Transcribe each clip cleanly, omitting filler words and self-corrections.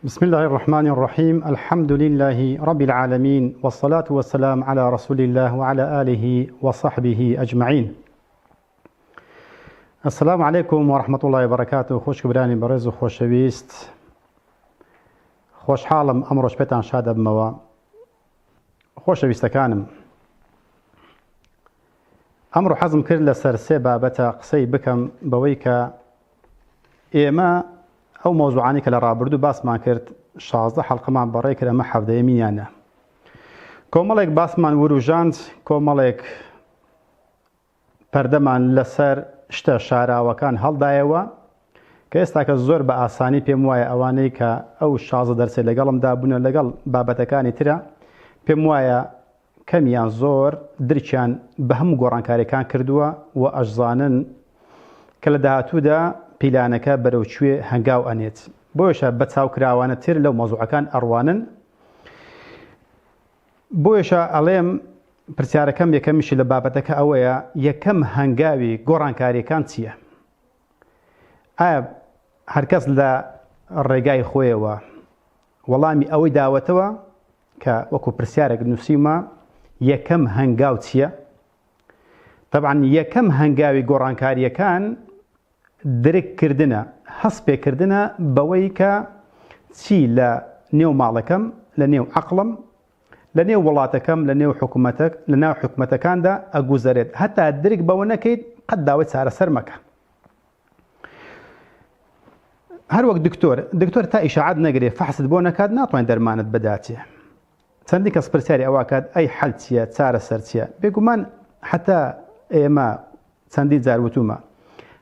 بسم الله الرحمن الرحيم الحمد لله رب العالمين والصلاة والسلام على رسول الله وعلى آله وصحبه أجمعين السلام عليكم ورحمة الله وبركاته خوش برانی بەڕێز و خۆشەویست خۆشحاڵم ئەمڕۆش پێتان شادەبمەوە خۆشەویستەکانم ئەمڕۆ حەزم کرد لەسەر سێ بابەتە قسەی بکەم بەوەی کە ئێمە ئەو مەوزوعانەی کە لە ڕابردوو باسمان کرد 16 حەڵقەمان بەڕێ کرد ئەمە حەڤدەیەمینیانە کۆمەڵێک باسمان وروژاند کۆمەڵێک پەردەمان لەسەر شتە شاراوەکان هەڵدایەوە کە ئێستاکە زۆر بە ئاسانی پێم وایە ئەوانەی کە ئەو 16 دەرسێ لەگەڵمدا بوونە لەگەڵ بابەتەکانی ترە پێم وایە کەم یان زۆر درکیان بە هەموو گۆڕانکاریەکان کردووە و ئەشزانن کە لە داهاتوودا پیلانەکە بەرەو کوێ هەنگاو ئەنێت بۆیەشە بە چاوکراوانە تر لەو مەوزوعەکان ئەڕوانن بۆیەشە ئەڵێم پرسیارەکەم یەکەمیشی لە بابەتەکە ئەوەیە یەکەم هەنگاوی گۆڕانکاریەکان چییە؟ ئایا هەرکەس لە ڕێگای خۆیەوە وەڵامی ئەوەی داوەتەوە کە وەکو پرسیارێک نووسیومە یەکەم هەنگاو چییە؟ تەبعەن یەکەم هەنگاوی گۆڕانکارییەکان درک کردنە، هەست پێکردنە بەوەی کە چی لە نێو ماڵەکەم، لە نێو عەقڵم، لە نێو وڵاتەکەم، لە نێو حکومەتەک، لە ناو حکومەتەکاندا ئەگوزەرێت. هەتا درک بەوە نەکەیت قەت داوای چارەسەر مەکە. هەر وەک دکتۆر دکتۆر تا ئیشاعات نەگرێ فەحست بۆ نەکات ناتوانێت دەرمانت بداتێ چەندی کەس پرسیاری ئەوە کات ئەی حەل چییە چارەسەر چییە بێگومان حتا ئێمە چەندی جار وتومە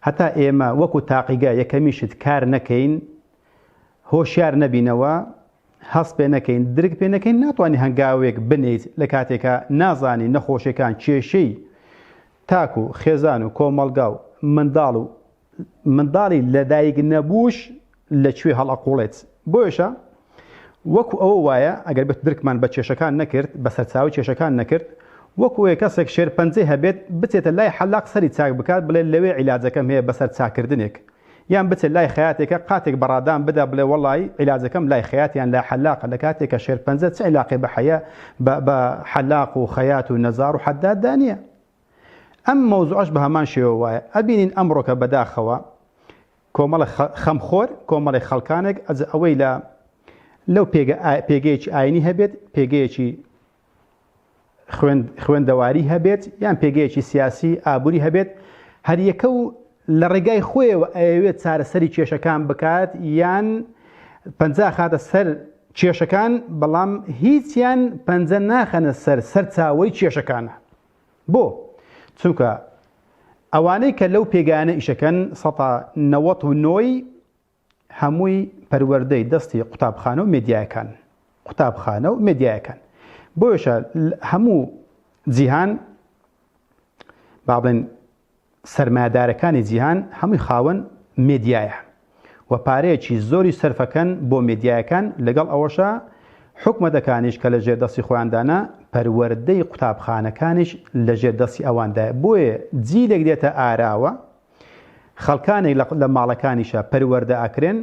هەتا ئێمە وەکو تاقیگە یەکەمیشت کار نەکەین هۆشیار نەبینەوە هەست پێ نەکەین درک پێ نەکەین ناتوانانی هەنگاوێک بنیت لە کاتێکا نازانی نەخۆشیەکان کێشەی تاک و خێزان و کۆمەڵگا و منداڵ و منداڵی لەدایک نەبووش لە کوێ هەڵئەقوڵێت بۆیەشە وەکو ئەوە وایە ئەگەر بێت درکمان بە کێشەکان نەکرد بە سەرچاوەی کێشەکان نەکرد وەکو ئەوەیە کەسێک شێرپەنجەی هەبێت بچێتە لای حەلاق سەری چاک بکات بڵێ لەوێ عیلاجەکەم هەیە بەسەر چاکردنێک یان بچێت لای خەیاتێکە قاتێک بەڕادان بدا بڵێ وەڵی عیلاجەکەم لای خەیات یان لای حەلاقە لە کاتێک کە شێرپەنجە چ عیلاقەی بە حەیە بە حەلاق و خەیات و نەزار و حەداددا نییە ئەم مەوزوعەش بە هەمان شێوە وایە ئەبینین ئەمڕۆکە بەداخەوە کۆمەڵە خەمخۆر کۆمەڵی خەڵکانێک ئەز ئەوەی لە لەو پێگە پێگەیەکی ئاینی هەبێت پێگەیەکی خوێندەواری هەبێت یان پێگەیەکی سیاسی ئابووری هەبێت هەریەکە و لە ڕێگای خۆیەوە ئەیەوێت چارەسەری کێشەکان بکات یان پەنجا خاتە سەر کێشەکان بەڵام هیچیان پەنجە ناخەنە سەر سەرچاوەی کێشەکانە بۆ؟ چونکە ئەوانەی کە لەو پێگانە ئیشەکەن سەتا نەوەت و نۆی هەمووی پەروەردەی دەستی قوتابخانە و مێدیایەکان قوتابخانە و مێدیایەکان بۆیشە هەموو جیهان با بڵێن سەرمایەدارەکانی جیهان هەمووی خاوەن مێدیایە و پارەیەکی زۆری سەرفەکەن بۆ مێدیایەکان لەگەڵ ئەوەشا حکومەتەکانیش کە لە ژێر دەستی خۆیاندانە پەروەردەی قوتابخانەکانیش لە ژێر دەستی ئەواندایە بۆیە جیلێک دێتە ئاراوە خەڵکانێک لە ماڵەکانیشا پەروەردە ئەکرێن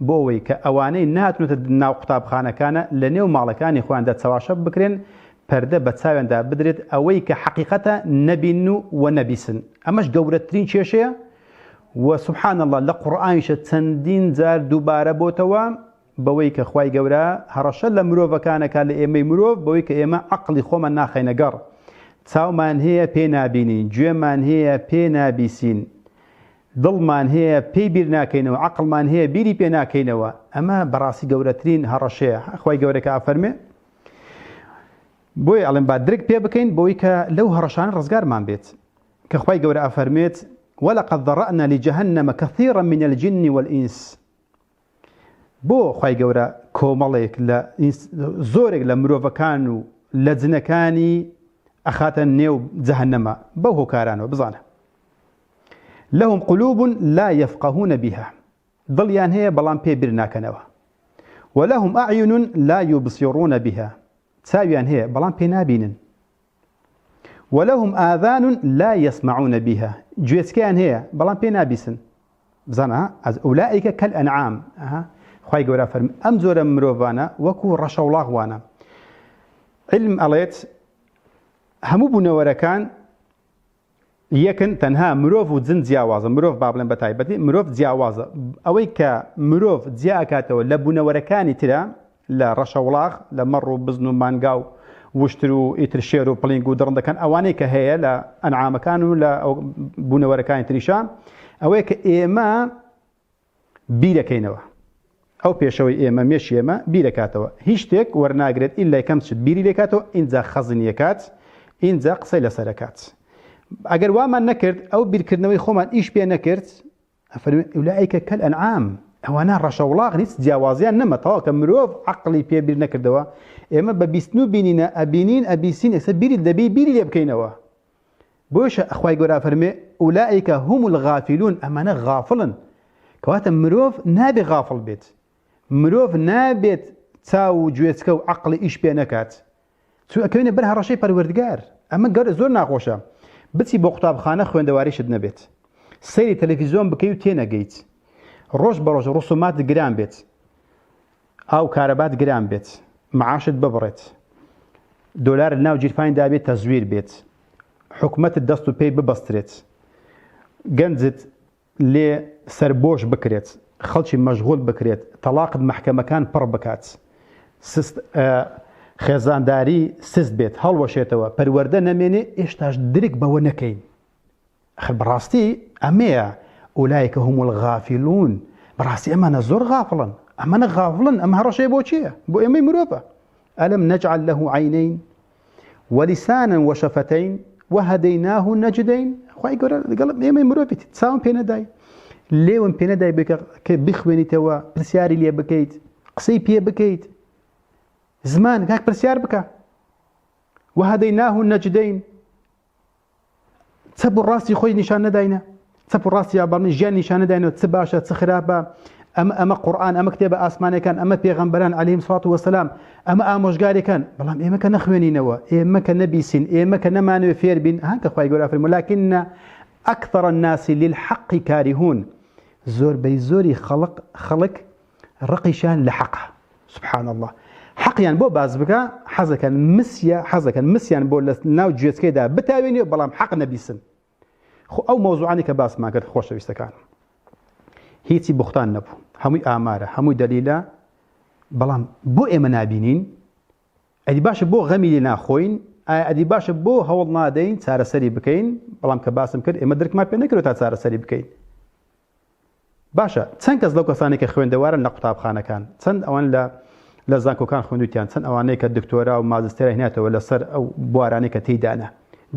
بۆ ئەوەی کە ئەوانەی نەهاتونەتە ناو قوتابخانەکانە لە نێو ماڵەکانی خۆیاندا چەواشە بکرێن پەردە بە چاویاندا بدرێت ئەوەی کە حەقیقەتە نەبینن و وە نەبیسن ئەمەش گەورەترین کێشەیە و سبحان اللە لە قورئانیشە چەندین جار دووبارە بۆتەوە بەوەی کە خوای گەورە هەڕەشە لە مرۆڤەکان ئەکات لە ئێمەی مرۆڤ بەوەی کە ئێمە عەقڵی خۆمان ناخەینە گەڕ چاومان هەیە پێ نابینین گوێمان هەیە پێ نابیسین دڵمان هەیە پێی بیر ناکەینەوە عەقڵمان هەیە بیری پێ ناکەینەوە ئەمە بەڕاستی گەورەترین هەڕەشەیە خوای گەورە کە ئەفەرمێ بۆیە ئەڵێم با درک پێ بکەین بۆی کە لەو هەڕەشانە ڕزگارمان بێت کە خوای گەورە ئەفەرمێت ولقد ذرأنا لجهنم كثيرا من الجن والإنس بۆ خوای گەورە کۆمەڵێک لە زۆرێک لە مرۆڤەکان و لە جنەکانی ئەخاتە نێو جەهەنەمە بەو هۆکارانەوە بزانە لهم قلوب لا يفقهون بها دڵیان هەیە بەڵام پێ بیر ناکەنەوە ولهم أعين لا يبصرون بها چاویان هەیە بەڵام پێ نابینن ولهم آذان لا يسمعون بها گوێچکەیان هەیە بەڵام پێ نابیسن بزانە ئەز ئولائیکە کەل ئەنعام خوای گەورە فەرمی ئەم جۆرە مرۆڤانە وەکو ڕەشەوڵاغ وانە. علم ئەڵێت هەموو بوونەوەرەکان یەکن تەنها مرۆڤ و جن جیاوازە مرۆڤ با بڵێن بە تایبەتی مرۆڤ جیاوازە ئەوەی کە مرۆڤ جیا ئەکاتەوە لە بوونەوەرەکانی ترە لە ڕەشەوڵاغ لە مەڕ و بزن و مانگا و وشتر و ئیتر شێر و پڵینگ و دڕندەکان ئەوانەی کە هەیە لە ئەنعامەکان و لە بوونەوەرەکانی تریشا ئەوەیە کە ئێمە بیرەکەینەوە ئەو پێشەوەی ئێمە مێشکی ئێمە بیرەکاتەوە هیچ شتێک وەرناگرێت ئیلای کەم چت بیری لێکاتەوە ئینجا خەزنیەکات ئینجا قسەی لەسەرەکات ئەگەر وامان نەکرد ئەو بیرکردنەوەی خۆمان ئیش پێ نەکرد ئەفەرمێ ئولائیکە کەل ئەنعام ئەوانە ڕەشەوڵاغن هیچ جیاوازیان نەما تەواو کە مرۆڤ عەقڵی پێ بیر نەکردەوە ئێمە بە بیستن و بینینە ئەبینین ئەبیسین ئێستا بیری دەبی بیری لێ بکەینەوە بۆیشە خوای گەورە ئەفەرمێ ئولائیکە هم الغافلون ئەمانە غافڵن کەواتە مرۆڤ نابێ غافڵ بێت مرۆڤ نابێت چاو و گوێچکە و عەقڵی ئیش پێ نەکات چون ئەکەوینە بەر هەڕەشەی پەروەردگار ئەمە گەر زۆر ناخۆشە بچی بۆ قوتابخانە خوێندەواریشت نەبێت سەیری تەلەفیزیۆن بکەی و تێنەگەیت ڕۆژ بە ڕۆژ ڕسومات گران بێت ئاو کارەبات گران بێت معاشت ببڕێت دۆلار ناو گیرفانی دابێت تەزویر بێت حکومەتت دەست و پێی ببەسترێت گەنجت لێ سەربۆش بکرێت، خەڵکی مەشغول بکرێت، تەڵاقت مەحکەمەکان پڕ بکات، سست خێزانداری سست بێت، هەڵوەشێتەوە، پەروەردە نەمێنێ، ئێشتاش درک بەوە نەکەین. ئەخر بەڕاستی ئەمەیە اولئک هم الغافلون، بەڕاستی ئەمانە زۆر غافڵن، ئەمانە غافڵن، ئەم هەڕەشەیە بۆ کێیە؟ بۆ ئێمەی مرۆڤە. الم نجعل له عینین ولسانا وشفتین وهدیناه النجدین خوای گەورە لەگەڵ ئێمەی مرۆڤیت چاوم پێ نەدای لێوم پێ نەدای بکە کە بخوێنیتەوە پرسیاری لێ بکەیت قسەی پێ بکەیت زمان کاک پرسیار بکە وهدیناه النجدین چەپ و ڕاستی خۆی نیشان نەداینە چەپ و ڕاستی یا بەڵێن ژیان نیشان نەداینەوە چ باشە چ خراپە ئەمە ئەمە قورئان ئەمە کتێبە ئاسمانەکان ئەمە پێغەمبەران عەلەیهیم سڵات وەسەلام ئەمە ئامۆژگاریەکان بەڵام ئێمە کە نەخوێنینەوە ئێمە کە نەبیسین ئێمە کە نەمانەوێ فێر بین هەن کە خوای گەورە فەرموو لكن أكثر الناس للحق كارهون زۆربەی زۆری خەڵق خەڵک ڕقیشیان لە حەقە سبحان اللە حەقیان بۆ باس بکە حەزەکەن مسیە حەزەکەن مسیان بۆ لە ناو گوێچکەیدا بتاوێنێ بەڵام حەق نەبیسن خۆ ئەو مەوزوعانی کە باسمان کرد خۆشەویستەکانم هیچی بوختان نەبوو هەمووی ئامارە هەمووی دەلیلە بەڵام بۆ ئێمە نابینین ئەدی باشە بۆ غەمی لێ ناخۆین ئایا ئەدی باشە بۆ هەوڵ نادەین چارەسەری بکەین بەڵام کە باسم کرد ئێمە درکمان پێ نەکرێت تا چارەسەری بکەین باشە چەند کەس لەو کەسانەی کە خوێندەوارن لە قوتابخانەکان چەند ئەوان لە لە زانکۆکان خوێندوتیان چەند ئەوانەی کە دکتۆرا و ماجستێرا هێناتەوە لەسەر ئەو بوارانەی کە تێیدانە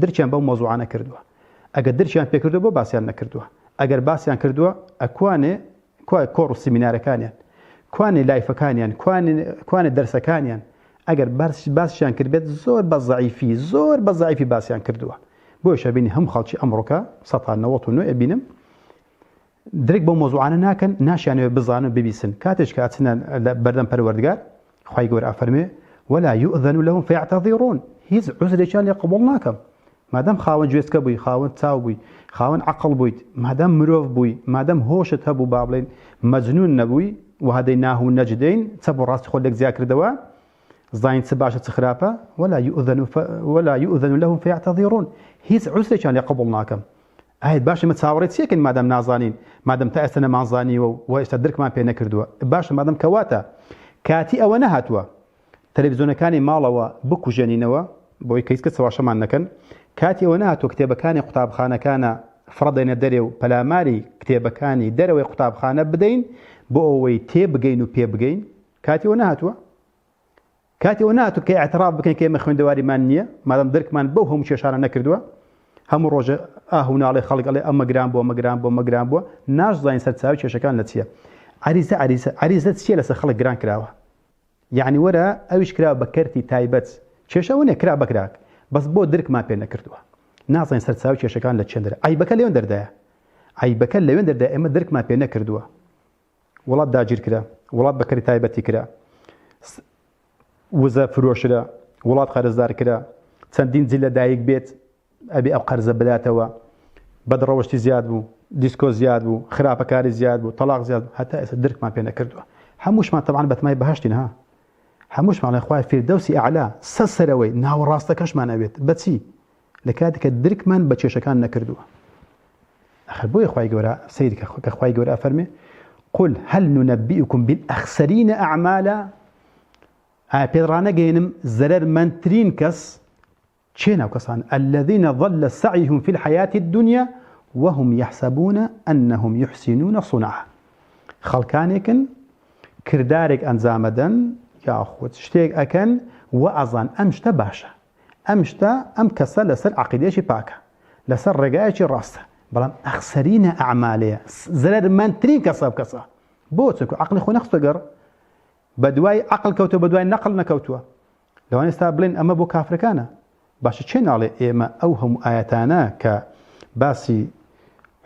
درکیان بەو مەوزوعانە کردووە ئەگەر درکیان پێکردووە بۆ باسیان نەکردووە ئەگەر باسیان کردووە ئەکوانێ کوا کۆڕ و سیمینارەکانیان کوانێ لایفەکانیان کوانێ کوانێ دەرسەکانیان ئەگەر باسیان کردبێت زۆر بە زەعیفی زۆر بە زەعیفی باسیان کردووە بۆیش ئەبینی هەموو خەڵکی ئەمڕۆکە سەتا نەوەت و نۆ ئەبینم درک بەو مەوزوعانە ناکەن ناشیانەوێت بزانن و ببیسن کاتێک کە ئەچنە لە بەردەم پەروەردگار خوای گەورە ئەفەرموێ ولا یؤذن لهم فیعتذرون هیچ عوزرێکیان لێ قبوڵ ناکەم مادام خاوەن گوێچکە بووی خاوەن چاو بووی خاوەن عەقڵ بوویت مادام مرۆڤ بووی مادام هۆشت هەبوو با بڵێین مەجنون نەبووی وهدیناه النجدین چەپ و ڕاستی خۆت لێک جیا کردەوە زانین چ باشە چ خراپە ولا یؤذن ف... ولا یؤذن لهم فیعتذرون هیچ عوزرێکیان لێ قبوڵ ناکەم ئای باشە ئێمە چاوەڕێی چیەکەین مادام نازانین مادەم تا ئێستا نەمانزانیوە و ئێستا درکمان پێ نەکردووە باشە مادەم کەواتە کاتی ئەوە نەهاتووە تەلەڤیزیۆنەکانی ماڵەوە بکوژێنینەوە بۆی کە هیچ کەس چەواشەمان نەکەن کاتی ئەوە نەهاتووە کتێبەکانی قوتابخانەکانە فڕەدەینە دەرێ و پەلاماری کتێبەکانی دەرەوەی قوتابخانە بدەین بۆ ئەوەی تێبگەین و پێبگەین کاتی ئەوە نەهاتووە کاتی ئەوە نەهاتوو کە ئیعتراف بکەین کە ئێمە خوێندەواریمان نییە، مادام دەرکمان بەو هەموو کێشانە نەکردووە، هەموو ڕۆژێ ئاه و ناڵەی خەڵک ئەڵێ ئەمە گران بووە، ئەمە گران بووە، ئەمە گران بووە، ناشزانین سەرچاوەی کێشەکان لە چییە. عەریزە عەریزە عەریزە چییە لەسەر خەڵک گران کراوە؟ یەعنی وەرە ئەویش کراوە بە کەرتی تایبەت، کێشە ئەوە نییە کرا بە کراک، بەس بۆ درکمان پێ نەکردووە؟ نازانین سەرچاوەی کێشەکان لە چێندەرە. عەیبەکە لەوێن دەردایە. عەیبەکە لەوێن دەردایە ئێمە درکمان پێ نەکردووە. وڵات داگیر کرا، وڵات بە کەری تایبەتی کرا، وزە فرۆشرا، وڵات قەرزدار کرا، چەندین جل لە دایک بێت ئەبێ ئەو قەرزە بداتەوە، بەدڕەوشتی زیاد بوو، دیسکۆ زیاد بوو، خراپەکاری زیاد بوو، تەڵاق زیاد بوو، هەتا ئێستا درکمان پێ نەکردووە. هەمووشمان تەبعەن بەتەمای بەهەشتین ها هەمووشمان ئەڵێن خوایە فیردەوسی ئەعلا سە سەرەوەی ناوەڕاستەکەشمان ئەوێت بەچی لە کاتێک کە درکمان بە کێشەکان نەکردووە ئەخر بۆیە خوای گەورە سەیر کە کە خوای گەورە ئەفەرمێ قل هل ننبئكم بالأخسرين أعمالا ئایا پێت ڕانەگەێنم زەرەرمەندترین کەس کێن ئەو کەسانە؟ الذین ضل سعیهم فی الحیاة الدنیا وهم یحسبون انهم یحسنون صنعا خەڵکانێکن کردارێک ئەنجامەدەن یاخود شتێک ئەکەن و ئەزان ئەم شتە باشە ئەم شتە ئەم کەسە لەسەر عقیدەیەکی پاکە لەسەر ڕێگایەکی ڕاستە بەڵام ئەخسەرینە ئەعمالەیە زەرەرمەندترین کەسە ئەو کەسە بۆ چونکە عەقڵی خۆی نەخستە گەڕ بەدوای عەقڵ کەوتووە بەدوای نەقڵ نەکەوتووە لەوان ئێستا بڵێن ئەمە بۆ کافرەکانە باشە کێ ناڵێ ئێمە ئەو هەموو ئایەتانە کە باسی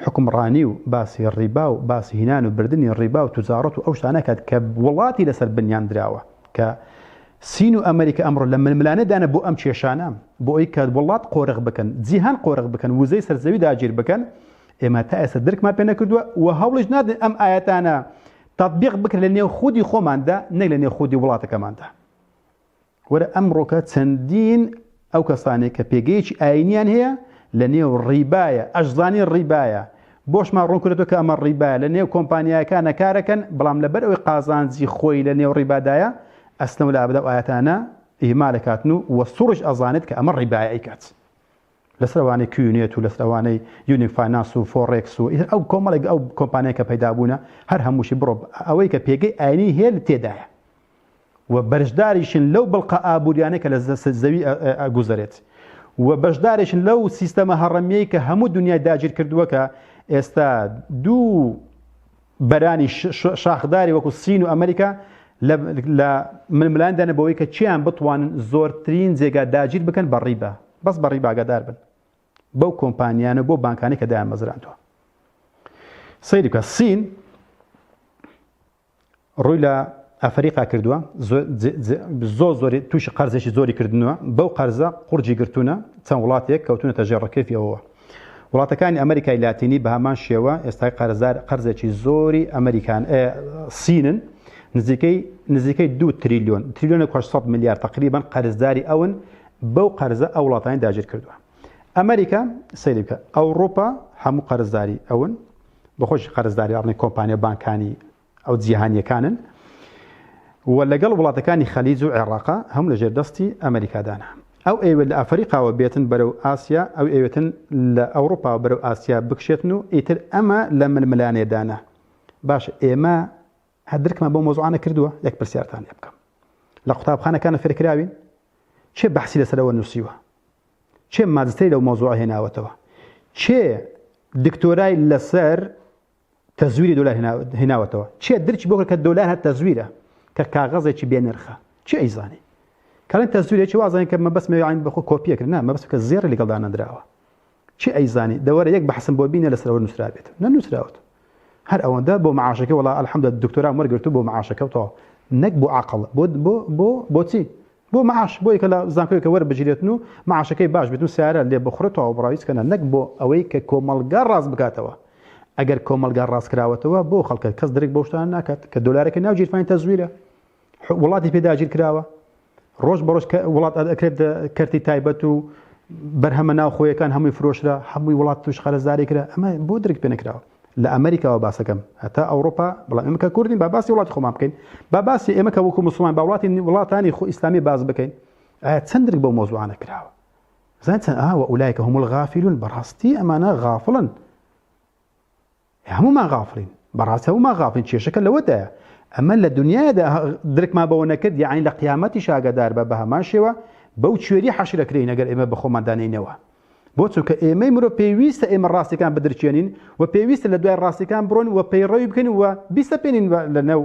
حکومڕانی و باسی ڕیبا و باسی هینان و بردنی ڕیبا و توجاڕەت و ئەو شتانە کات کە وڵاتی لەسەر بنیان دراوە کە سین و ئەمریکا ئەمڕۆ لە ململانێدانە بۆ ئەم کێشانە بۆ ئەوی کە وڵات قۆرخ بکەن جیهان قۆرخ بکەن وزەی سەرزەوی داگیر بکەن ئێمە تا ئێستا درکمان پێ نەکردووە و هەوڵیش نادەین ئەم ئایەتانە تطبیق بکرێت لە نێو خودی خۆماندا نەک لە نێو خودی وڵاتەکەماندا. وەرە ئەمڕۆکە چەندین ئەو کەسانەی کە پێگەیەکی ئاینیان هەیە لە نێو ڕیبایە ئەشزانی ڕیبایە بۆشمان ڕوون کردێتەوە کە ئەمە ڕیبایە لە نێو کۆمپانیاکانە کارەکەن بەڵام لەبەر ئەوەی قازانجی خۆی لە نێو ڕیبادایە ئەسلەن و لابدا و ئاەتانە ئیهمال ئەکاتن و وە سوڕیش ئەزانێت کە ئەمە ڕیبایە ئەیکات. لەسەر ئەوانەی QNet و لەسەر ئەوانەی Unique Finance و فۆڕێکس و ئیتر ئەو کۆمەڵێک ئەو کۆمپانیای کە پەیدا بوونە هەر هەمووشی بڕۆ ئەوەی کە پێگەی ئاینی هەیە لە تێدایە و بەشداریشن لەو بڵقە ئابووریانەی کە لە زەوی ئەگوزەرێت و بەشدارێکن لەو سیستەمە هەڕەمیەی کە هەموو دنیای داگیر کردووە کە ئێستا دوو بەرانی شاخداری وەکو سین و ئەمریکا لە ململاندانە بەوەی کە چیان بتوانن زۆرترین جێگا داگیر بکەن بە ڕیبا بەس بە ڕیبا ئاگادار بن بەو کۆمپانیانە بۆ بانکانی کە دایان مەزراندووە سەیری بکە سین ڕووی لە ئەفریقا کردووە زۆر زۆری تووشی قەرزێکی زۆری کردنوە بەو قەرزە قورجی گرتوونە چەند وڵاتێک کەوتونەتە ژێر ڕکێفی ئەوەوە وڵاتەکانی ئەمریکای لاتینی بە هەمان شێوە ئێستای قەرزار قەرزێکی زۆری ئەمریکان سینن نزیکەی نزیکەی دو تریلیۆن تریلیۆن 600 ملیار تقریبا قەرزداری ئەون بەو قەرزە ئەو وڵاتانی داگیر کردووە ئەمریکا سەیری بکە ئەوروپا هەموو قەرزداری ئەون بەخۆشی قەرزداری ئەڕنی کۆمپانیا بانکانی ئەو جیهانیەکانن و لەگەڵ وڵاتەکانی خەلیج و عێراقا هەموو لەژێر دەستی ئەمریکادانە ئەو ئەیوێت لە ئەفریقاوە بێتن بەرەو ئاسیا ئەو ئەوێتن لە ئەوروپا بەرەو ئاسیا بکشێتن و ئیتر ئەمە لە ململانێدانە باش ئێمە هەر درکمان بۆ مۆزوعانە کردووە یەک پرسیارتان لێ بکەم لە قوتابخانەکانە فێرکراوین چێ بەحسی لەسەرەوە نووسیوە چێ ماجستەری لەو مۆزوعە هێناوەتەوە چێ دکتۆرای لەسەر تەزویری دۆلار هێناوەتەوە چێ درکی بۆ کرد کە دۆلار هەر تەزویرە کە کاغەزێکی بێ نرخە چێ ئەیزانی کەڵێن تەزویرێکی وازانین کە مەبەست مەوێ بەخۆ کۆپیە کرد نا مەبەست کە زێڕی لەگەڵ دانەندراوە چێ ئەیزانی دەوەرە یەک بەحسم بۆ بینە لەسەرەوە نووسرابێت نەنووسراوت هەر ئەوەندە بۆ معاشەکە وڵا الحمد دکتۆرام وەرگرتو بۆ معاشەکە و تەواو نەک بۆ عقل بۆ بۆ بۆ بۆچی بۆ معاش بۆی کە لە زانکۆیەکە وەربگیرێتن و معاشەکەی باش بێت و سیارە لێ بخورێت تەواو بڕا هیچ کەنە نەک بۆ ئەوەی کە کۆمەڵگا ڕاست بکاتەوە ئەگەر کۆمەڵگا ڕاست کراوەتەوە بۆ خەڵکە کەس درک بەو شتانە ناکات کە دۆلارەکە ناو گیرفانی تەزویرە وڵاتی پێ داگیر کراوە ڕۆژ بە ڕۆژ کە وڵات ئەکرێت کەرتی تایبەت و بەرهەمە ناوخۆیەکان هەمووی فرۆشرا هەمووی وڵات توش قەرزداری کرا ئەمە بۆ درک پێ نەکراوە لە ئەمریکاوە باسەکەم هەتا ئەوروپا بەڵام ئێمە کە کوردین با باسی وڵاتی خۆمان بکەین با باسی ئێمە کە وەکو مسلمان با وڵاتی وڵاتانی خۆ ئیسلامی باس بکەین ئایا چەند درک بەو مۆزوعانە کراوە زان چەند ئاوە ئولایکە هم الغافلون بەڕاستی ئەمانە غافڵن هەموومان غافڵین بەڕاستی هەموومان غافڵین کێشەکە لەوەدایە ئەمە لە دنیادا درکمان بەوە نەکرد یعنی لە قیامەتیش ئاگادار بە بە هەمان شێوە بەو کوێری حەشرەکرێین ئەگەر ئێمە بە خۆماندا نەینەوە بۆ چونکە ئێمەی مرۆ پێویستە ئێمە ڕاستیەکان بدرکێنین و پێویستە لە دوای ڕاستیەکان بڕۆین و پەیڕەوی بکەین و بیسەپێنین لە نێو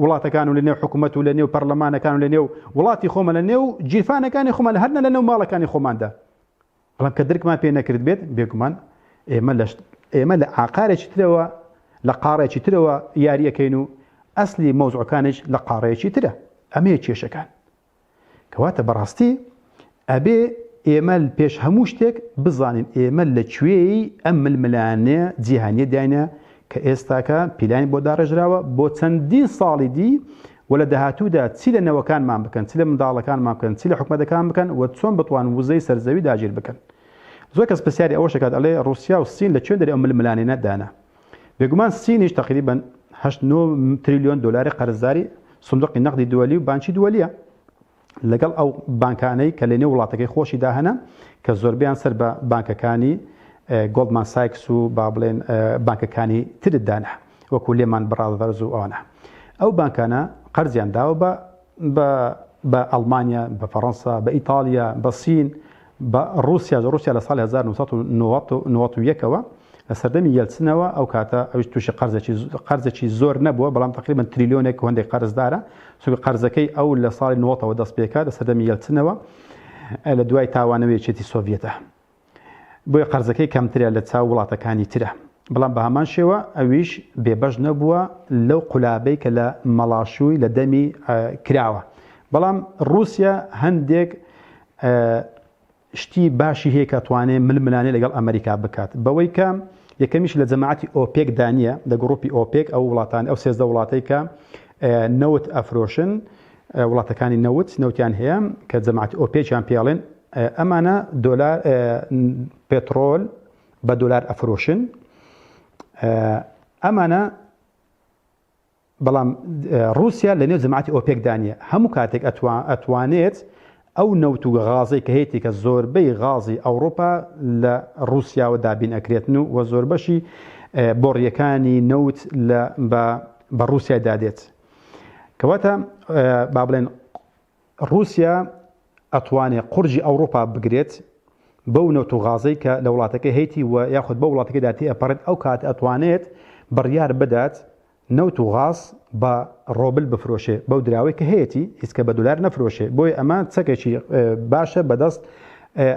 وڵاتەکان و لە نێو حکوومەت و لە نێو پەرلەمانەکان و لە نێو وڵاتی خۆمە لە نێو گیرفانەکانی خۆمان لە هەر نە لە نێو ماڵەکانی خۆماندا بەڵام کە درکمان پێ نەکرد بێت بێگومان ئێمە لە ئێمە لە ئاقارێکی ترەوە لە قاڕێکی ترەوە یاریەکەین و ئەسلی مەوزوعەکانیش لە قاڕەیەکی ترە ئەمەیە کێشەکان کەواتە بەڕاستی ئەبێ ئێمە پێش هەموو شتێک بزانین ئێمە لە کوێی ئەم ململانێ جیهانیە داینە. کە ئێستاکە پیلانی بۆ داڕێژراوە بۆ چەندین ساڵی دی و لە داهاتوودا چی لە نەوەکانمان بکەن، چی لە منداڵەکانمان بکەن، چی لە حکومەتەکان بکەن و چۆن بتوان وزەی سەرزەوی داگیر بکەن. زۆر کەس پرسیاری ئەوەش دەکات ئەڵێ ڕوسیا و سین لە کوێن دەرێ ئەو ململانێنە دانا؟ بێگومان سینیش تەقریبەن هەشت نۆ تریلیۆن دۆلاری قەرزداری سندوقی نەقدی دووەلی و بانکی دووەلیە لەگەڵ ئەو بانکانەی کە لەنێو وڵاتەکەی خۆشیدا هەنە کە زۆربیان سەر بە بانکەکانی گۆڵدمان سایکس و با بڵێن بانکەکانی ترت دانا وەکو لێمان بڕاذەرز و ئەوانە ئەو بانکانە قەرزیان داوە بە بە بە ئەڵمانیا بە فەڕەنسا بە ئیتاڵیا بە سین بە ڕووسیا ڕووسیا لە ساڵی 1991 ەوە لە سەردەمی یەلتسنەوە ئەو کاتە ئەویش تووشی قەرزێکی قەرزێکی زۆر نەبووە بەڵام تقریبا تریلیۆنێک هەندێک قەرزدارە چونکە قەرزەکەی ئەو لە ساڵی 90ەوە دەست پێکات لە سەردەمی یەلتسنەوە لە دوای تاوانەوەی یەکێتی سۆڤیەتە بۆیە قەرزەکەی کەمترە لە چاو وڵاتەکانی ترە بەڵام بە هەمان شێوە ئەویش بێبەش نەبووە لەو قولابەی کە لە مەڵاشووی لە دەمی کراوە بەڵام ڕووسیا هەندێک شتی باشی هەیە کە توانێ ململانێ لەگەڵ ئەمریکا بکات بەوەی کە یەکەمیش لە جەماعەتی ئۆپێک دانیە لە گروپی ئۆپێک ئەو وڵاتان ئەو 13 وڵاتەی کە نەوت ئەفرۆشن وڵاتەکانی نەوت نەوتیان هەیە کە جەماعەتی ئۆپێکیان پێڵێن ئەمانە دۆلار پێترۆل بە دۆلار ئەفرۆشن ئەمانە بەڵام ڕووسیا لە نێو جەماعەتی ئۆپێکدا نییە هەموو کاتێک ئەتوانێت ئەو نەوت و غازەی کە هەیەی کە زۆربەی غازی ئەوروپا لە ڕووسیاوە دابین ئەکرێتن و وە زۆربەشی بۆڕیەکانی نەوت لە بە ڕووسیای دادێت کەواتە با بڵێن ڕووسیا ئەتوانێ قورجی ئەوڕوپا بگرێت بەو نەوت و غازەی کە لە وڵاتەکەی هەیتی و یاخود بەو وڵاتەکەیدا تێئەپەڕێت ئەو کات ئەتوانێت بڕیار بدات نەوت و غاز بە ڕۆبل بفرۆشێ بەو دراوەی کە هەیەتی هیچ کە بە دولار نەفرۆشێ بۆیە ئەمە چەکێکی باشە بەدەست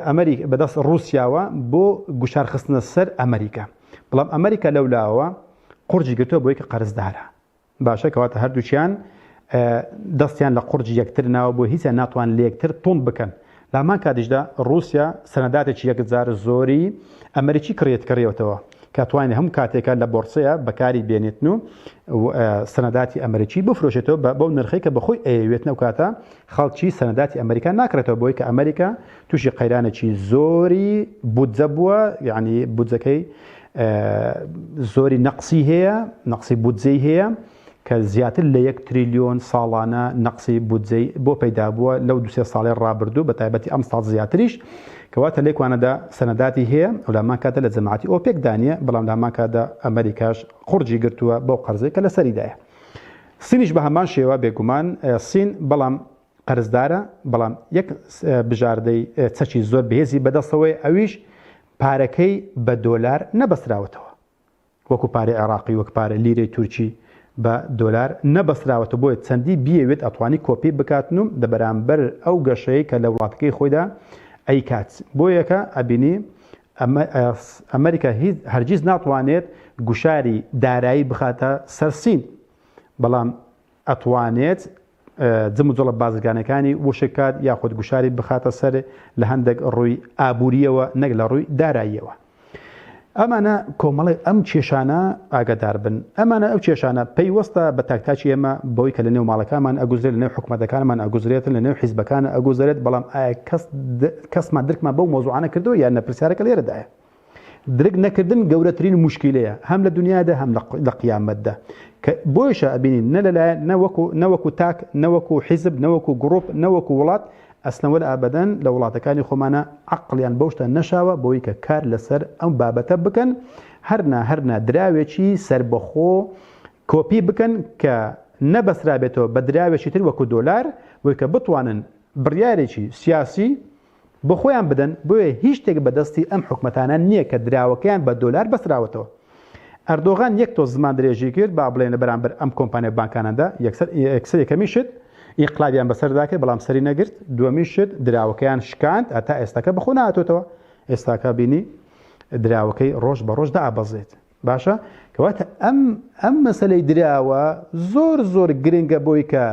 ئەمریک بەدەست ڕووسیاوە بۆ گوشار خستنە سەر ئەمریکا بەڵام ئەمریکا لەولاوە قورجی گرتووە بۆی کە قەرزدارە باشە کەواتە هەردووکیان دەستیان لە قورجی یەکتر ناوە بۆ هیچیان ناتوان لە یەکتر توند بکەن لە هەمان کاتیشدا ڕووسیا سەنەداتێکی یەکجار زۆری ئەمریکی کڕیت کڕیەوەتەوە کە توانێت هەموو کاتێکە لە بۆرسەیە بەکاری بێنێتن و سەنەداتی ئەمریکی بفرۆشێتەوە بە بەو نرخەی کە بەخۆی ئەیەوێت ئەو کاتە خەڵکی سەنەداتی ئەمریکا ناکرێتەوە بۆی کە ئەمریکا تووشی قەیرانێکی زۆری بودجە بووە یعنی بودجەکەی زۆری نەقسی هەیە، نەقسی بودجەی هەیە کە زیاتر لە یەک تریلیۆن ساڵانە نەقسی بودجەی بۆ پەیدا بووە لەو دوسێ ساڵی ڕابردوو بە تایبەتی ئەم ساڵ زیاتریش کەواتە لێکوانەدا سەنەداتی هەیە و لە هەمان کاتدا لە جەماعەتی ئۆپێک دانیە بەڵام لە هەمان کاتدا ئەمریکاش قورجی گرتووە بەو قەرزەی کە لەسەریدایە سینیش بە هەمان شێوە بێگومان سین بەڵام قەرزدارە بەڵام یەک بژاردەی چەکی زۆر بەهێزی بەدەستەوەی ئەویش پارەکەی بە دۆلار نەبەستراوەتەوە وەکو پارەی عێراقی وەک پارە لیرەی تورکی بە دۆلار نەبەستراوەتە بۆیە چەندی بیەوێت ئەتوانی کۆپی بکاتن و لە بەرامبەر ئەو گەشەی کە لە وڵاتەکەی خۆیدا ئەیکات بۆیەکە ئەبینی ئەمریکا هیچ هەرگیز ناتوانێت گوشاری دارایی بخاتە سەر سین بەڵام ئەتوانێت جموجۆڵە بازرگانەکانی وشک کات یاخود گوشاری بخاتە سەر لە هەندێک ڕووی ئابووریەوە نەک لە ڕووی داراییەوە. ئەمانە کۆمەڵی ئەم کێشانە ئاگادار بن ئەمانە ئەو کێشانە پەیوەستە بە تاکتاکی ئێمە بەوەی کە لە نێو ماڵەکانمان ئەگوزرێت لە نێو حکومەتەکانمان ئەگوزرێتن لە نێو حیزبەکان ئەگوزرێت بەڵام ئایا کەس کەسمان درکمان بەو مۆزوعانە کردووە یان نە پرسیارەکە لێرەدایە درک نەکردن گەورەترین موشکیلەیە هەم لە دنیادا هەم لە قیامەتدا کە بۆیشە ئەبینین نە لەلایەن نە وەکو نە وەکو تاک نە وەکو حیزب نە وەکو گروپ نە وەکو وڵات ئەسلەن وەلا ئەبەدەن لە وڵاتەکانی خۆمانە عەقڵیان بەو شتە نەشاوە بۆی کە کار لەسەر ئەم بابەتە بکەن هەرنا هەرنا دراوێکی سەربەخۆ کۆپی بکەن کە نەبەسترابێتەوە بە دراوێکی تر وەکو دۆلار بۆی کە بتوانن بڕیارێکی سیاسی بۆ خۆیان بدەن، بۆیە هیچ شتێک بە دەستی ئەم حکومەتانە نییە کە دراوەکەیان بە دۆلار بەستراوەتەوە. ئەردۆغان یەک تۆز زمان درێژی کرد با بڵێن لە بەرامبەر ئەم کۆمپانیا بانکانەدا یەکسەر یەکسەر یەکەمی شت ئینقلابیان بەسەردا کرد بەڵام سەری نەگرت، دووەمی شت دراوەکەیان شکاند هەتا ئێستاکە بەخۆ نەهاتۆتەوە، ئێستاکە بینی دراوەکەی ڕۆژ بە ڕۆژ دائەبەزێت. باشە کەواتە ئەم ئەم مەسەلەی دراوە زۆر زۆر گرنگە بۆی کە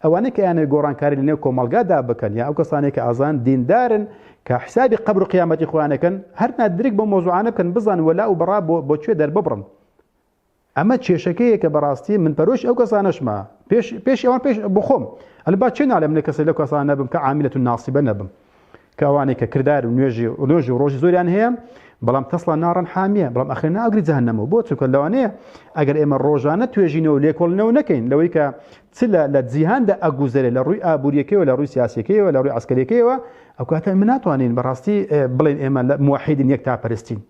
ئەوانەی کە ئەیانەوێت گۆڕانکاری لەنێو کۆمەڵگادا بکەن یا ئەو کەسانەی کە ئازان دیندارن کە حسابی قەبر و قیامەتی خۆیان ئەکەن هەر نا درک بەو مەوزوعانە بکەن بزانن وەلا و بەڕا بۆ بۆ کوێ دەرببڕن. ئەمە کێشەکەیە کە بەڕاستی من پەرۆشی ئەو کەسانەشمە پێش پێش ئەوان پێش بخۆم ئەلە با چێ ناڵێم لە کەسێک لەو کەسانە نەبم کە عامیلەت و ناسیبە نەبم کە ئەوانەی کە کردار و نوێژی و نوێژی و ڕۆژی زۆریان هەیە بەڵام تەسڵا ناڕەن حامیە بەڵام ئەخرێ ناگری جەهەنەمەوە بۆ چونکە لەوانەیە ئەگەر ئێمە ڕۆژانە توێژینەوە و لێکۆڵینەوە نەکەین لەوەی کە چ لە لە جیهاندا ئەگوزەرێ لە ڕووی ئابووریەکەیەوە لە ڕووی سیاسیەکەیەوە لە ڕووی عەسکەریەکەیەوە ئەو کاتە ئێمە ناتوانین بەڕاستی بڵێن ئێمە لە موحیدین یەک تاپەرستین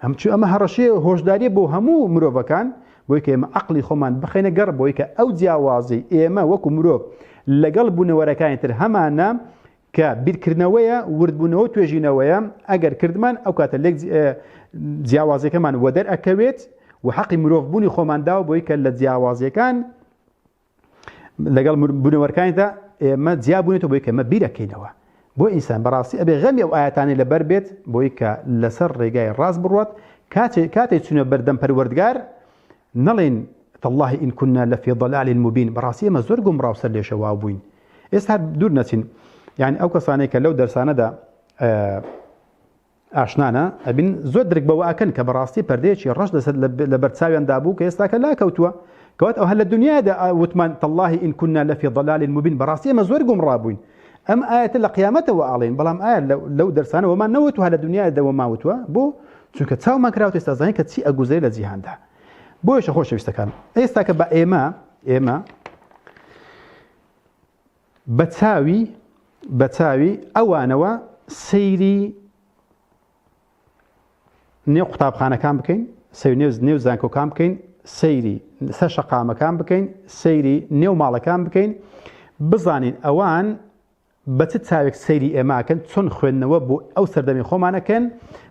هەمچو ئەمە هەڕەشەیە و هۆشداریە بۆ هەموو مرۆڤەکان بۆی کە ئێمە عەقڵی خۆمان بخەینە گەڕ بۆی کە ئەو جیاوازی ئێمە وەکو مرۆڤ لەگەڵ بوونەوەرەکانی تر هەمانە کە بیرکردنەوەیە وردبوونەوە توێژینەوەیە ئەگەر کردمان ئەو کاتە لێک جیاوازیەکەمان وەدەر ئەکەوێت و حەقی مرۆڤ بوونی خۆمان داوە بۆی کە لە جیاوازیەکان لەگەڵ بوونەوەرەکانیدا ئێمە جیا بوونێتەوە بۆی کە ئێمە بیرەکەینەوە بۆ ئینسان بەڕاستی ئەبێ غەمی ئەو ئاەتانەی لەبەر بێت بۆی کە لەسەر ڕێگای ڕاست بڕوات کاتێ کاتێ چونە بەردەم پەروەردگار نەڵێن تالله إن كنا لفي ضلال مبين بەڕاستی ئێمە زۆر گومڕا و سەرلێشەواو بووین ئێستا دوور نەچین یعنی ئەو کەسانەی کە لەو دەرسانەدا ئاشنانە ئەبین زۆر درک بەوە ئەکەن کە بەڕاستی پەردەیەکی ڕەش لەسەر لەبەر چاویان دابوو کە ئێستاکە لاکەوتووە کەوات ئەو هەر لە دنیادا وتمان تالله إن كنا لفي ضلال مبين بەڕاستی ئێمە زۆر گومڕا بووین ئەم ئاەتە لە قیامەتەوە ئاڵێن بەڵام ئایا لەو دەرسانە وەمان نەوتووە لە دنیادا وەمان وتووە بۆ چونکە چاومان کراوە ئێستا زانین کە چی ئەگوزەرێ لە جیهاندا بۆیشە خۆشەویستەکان ئێستا کە بە ئێمە ئێمە بە چاوی بە چاوی ئەوانەوە سەیری نێو قوتابخانەکان بکەین سەیر نێو نێو زانکۆکان بکەین سەیری سەر شەقامەکان بکەین سەیری نێو ماڵەکان بکەین بزانین ئەوان بە چ چاوێک سەیری ئێماکەن چۆن خوێندنەوە بۆ ئەو سەردەمی خۆمانەکەن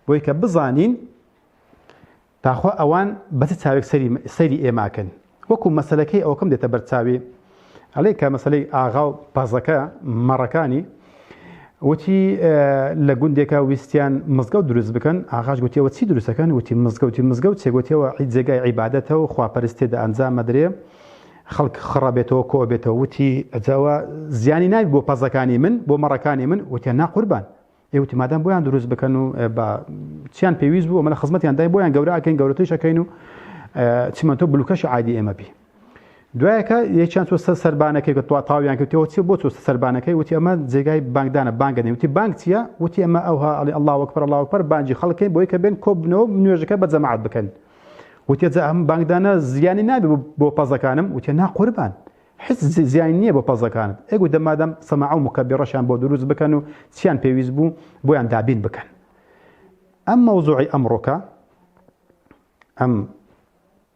بۆی کە بزانین تاخوا ئەوان بە چ چاوێک سەری سەیری ئێمە ئەکەن؟ وەکو مەسەلەکەی ئەوەکەم دێتە بەر چاوی ئەڵێ کە مەسەلەی ئاغا و پەزەکە مەڕەکانی وتی لە گوندێکا ویستیان مزگەوت دروست بکەن ئاغاش گوتیەوە چی دروستەکەن وتی مزگەوتی مزگەوت چێ گوتیەوە جێگای عیبادەتە و خواپەرست تێدا ئەنجام ئەدرێ خەڵک خڕە بێتەوە کۆ بێتەوە وتی ئەجاوە زیانی نابی بۆ پەزەکانی من بۆ مەڕەکانی من وتیان نا قوربان ئێ وتی مادام بۆیان دروست بکەن و بە چیان پێویست بوو ئەمە لە خزمەتیان دای بۆیان گەورە ئەکەین گەورەتریش ئەکەین و چیمەنتۆ بلوکەشی عادی ئێمە بی دوایەکە یەکیان چۆ سەر سەربانەکەی کە توا تاویان کردەوە چی بۆ چۆ سەربانەکەی وتی ئەمە جێگای بانگدانە بانگە وتی بانگ چییە وتی ئەمە ئەوها ئەڵێ الله اکبر الله اکبر بانگی خەڵکەین بۆی کە بێن کۆبنەوە نوێژەکە بە جەماعەت بکەن وتی جا ئەم بانگدانە زیانی نابێ بۆ پەزەکانم وتی نا قوربان حیچ زیانی نییە بۆ پەزەکانت ئێ گوتم مادام سەماعە و موکەبیڕەشیان بۆ دروست بکەن و چیان پێویست بوو بۆیان دابین بکەن ئەم مەوزوعی ئەمڕۆکە ئەم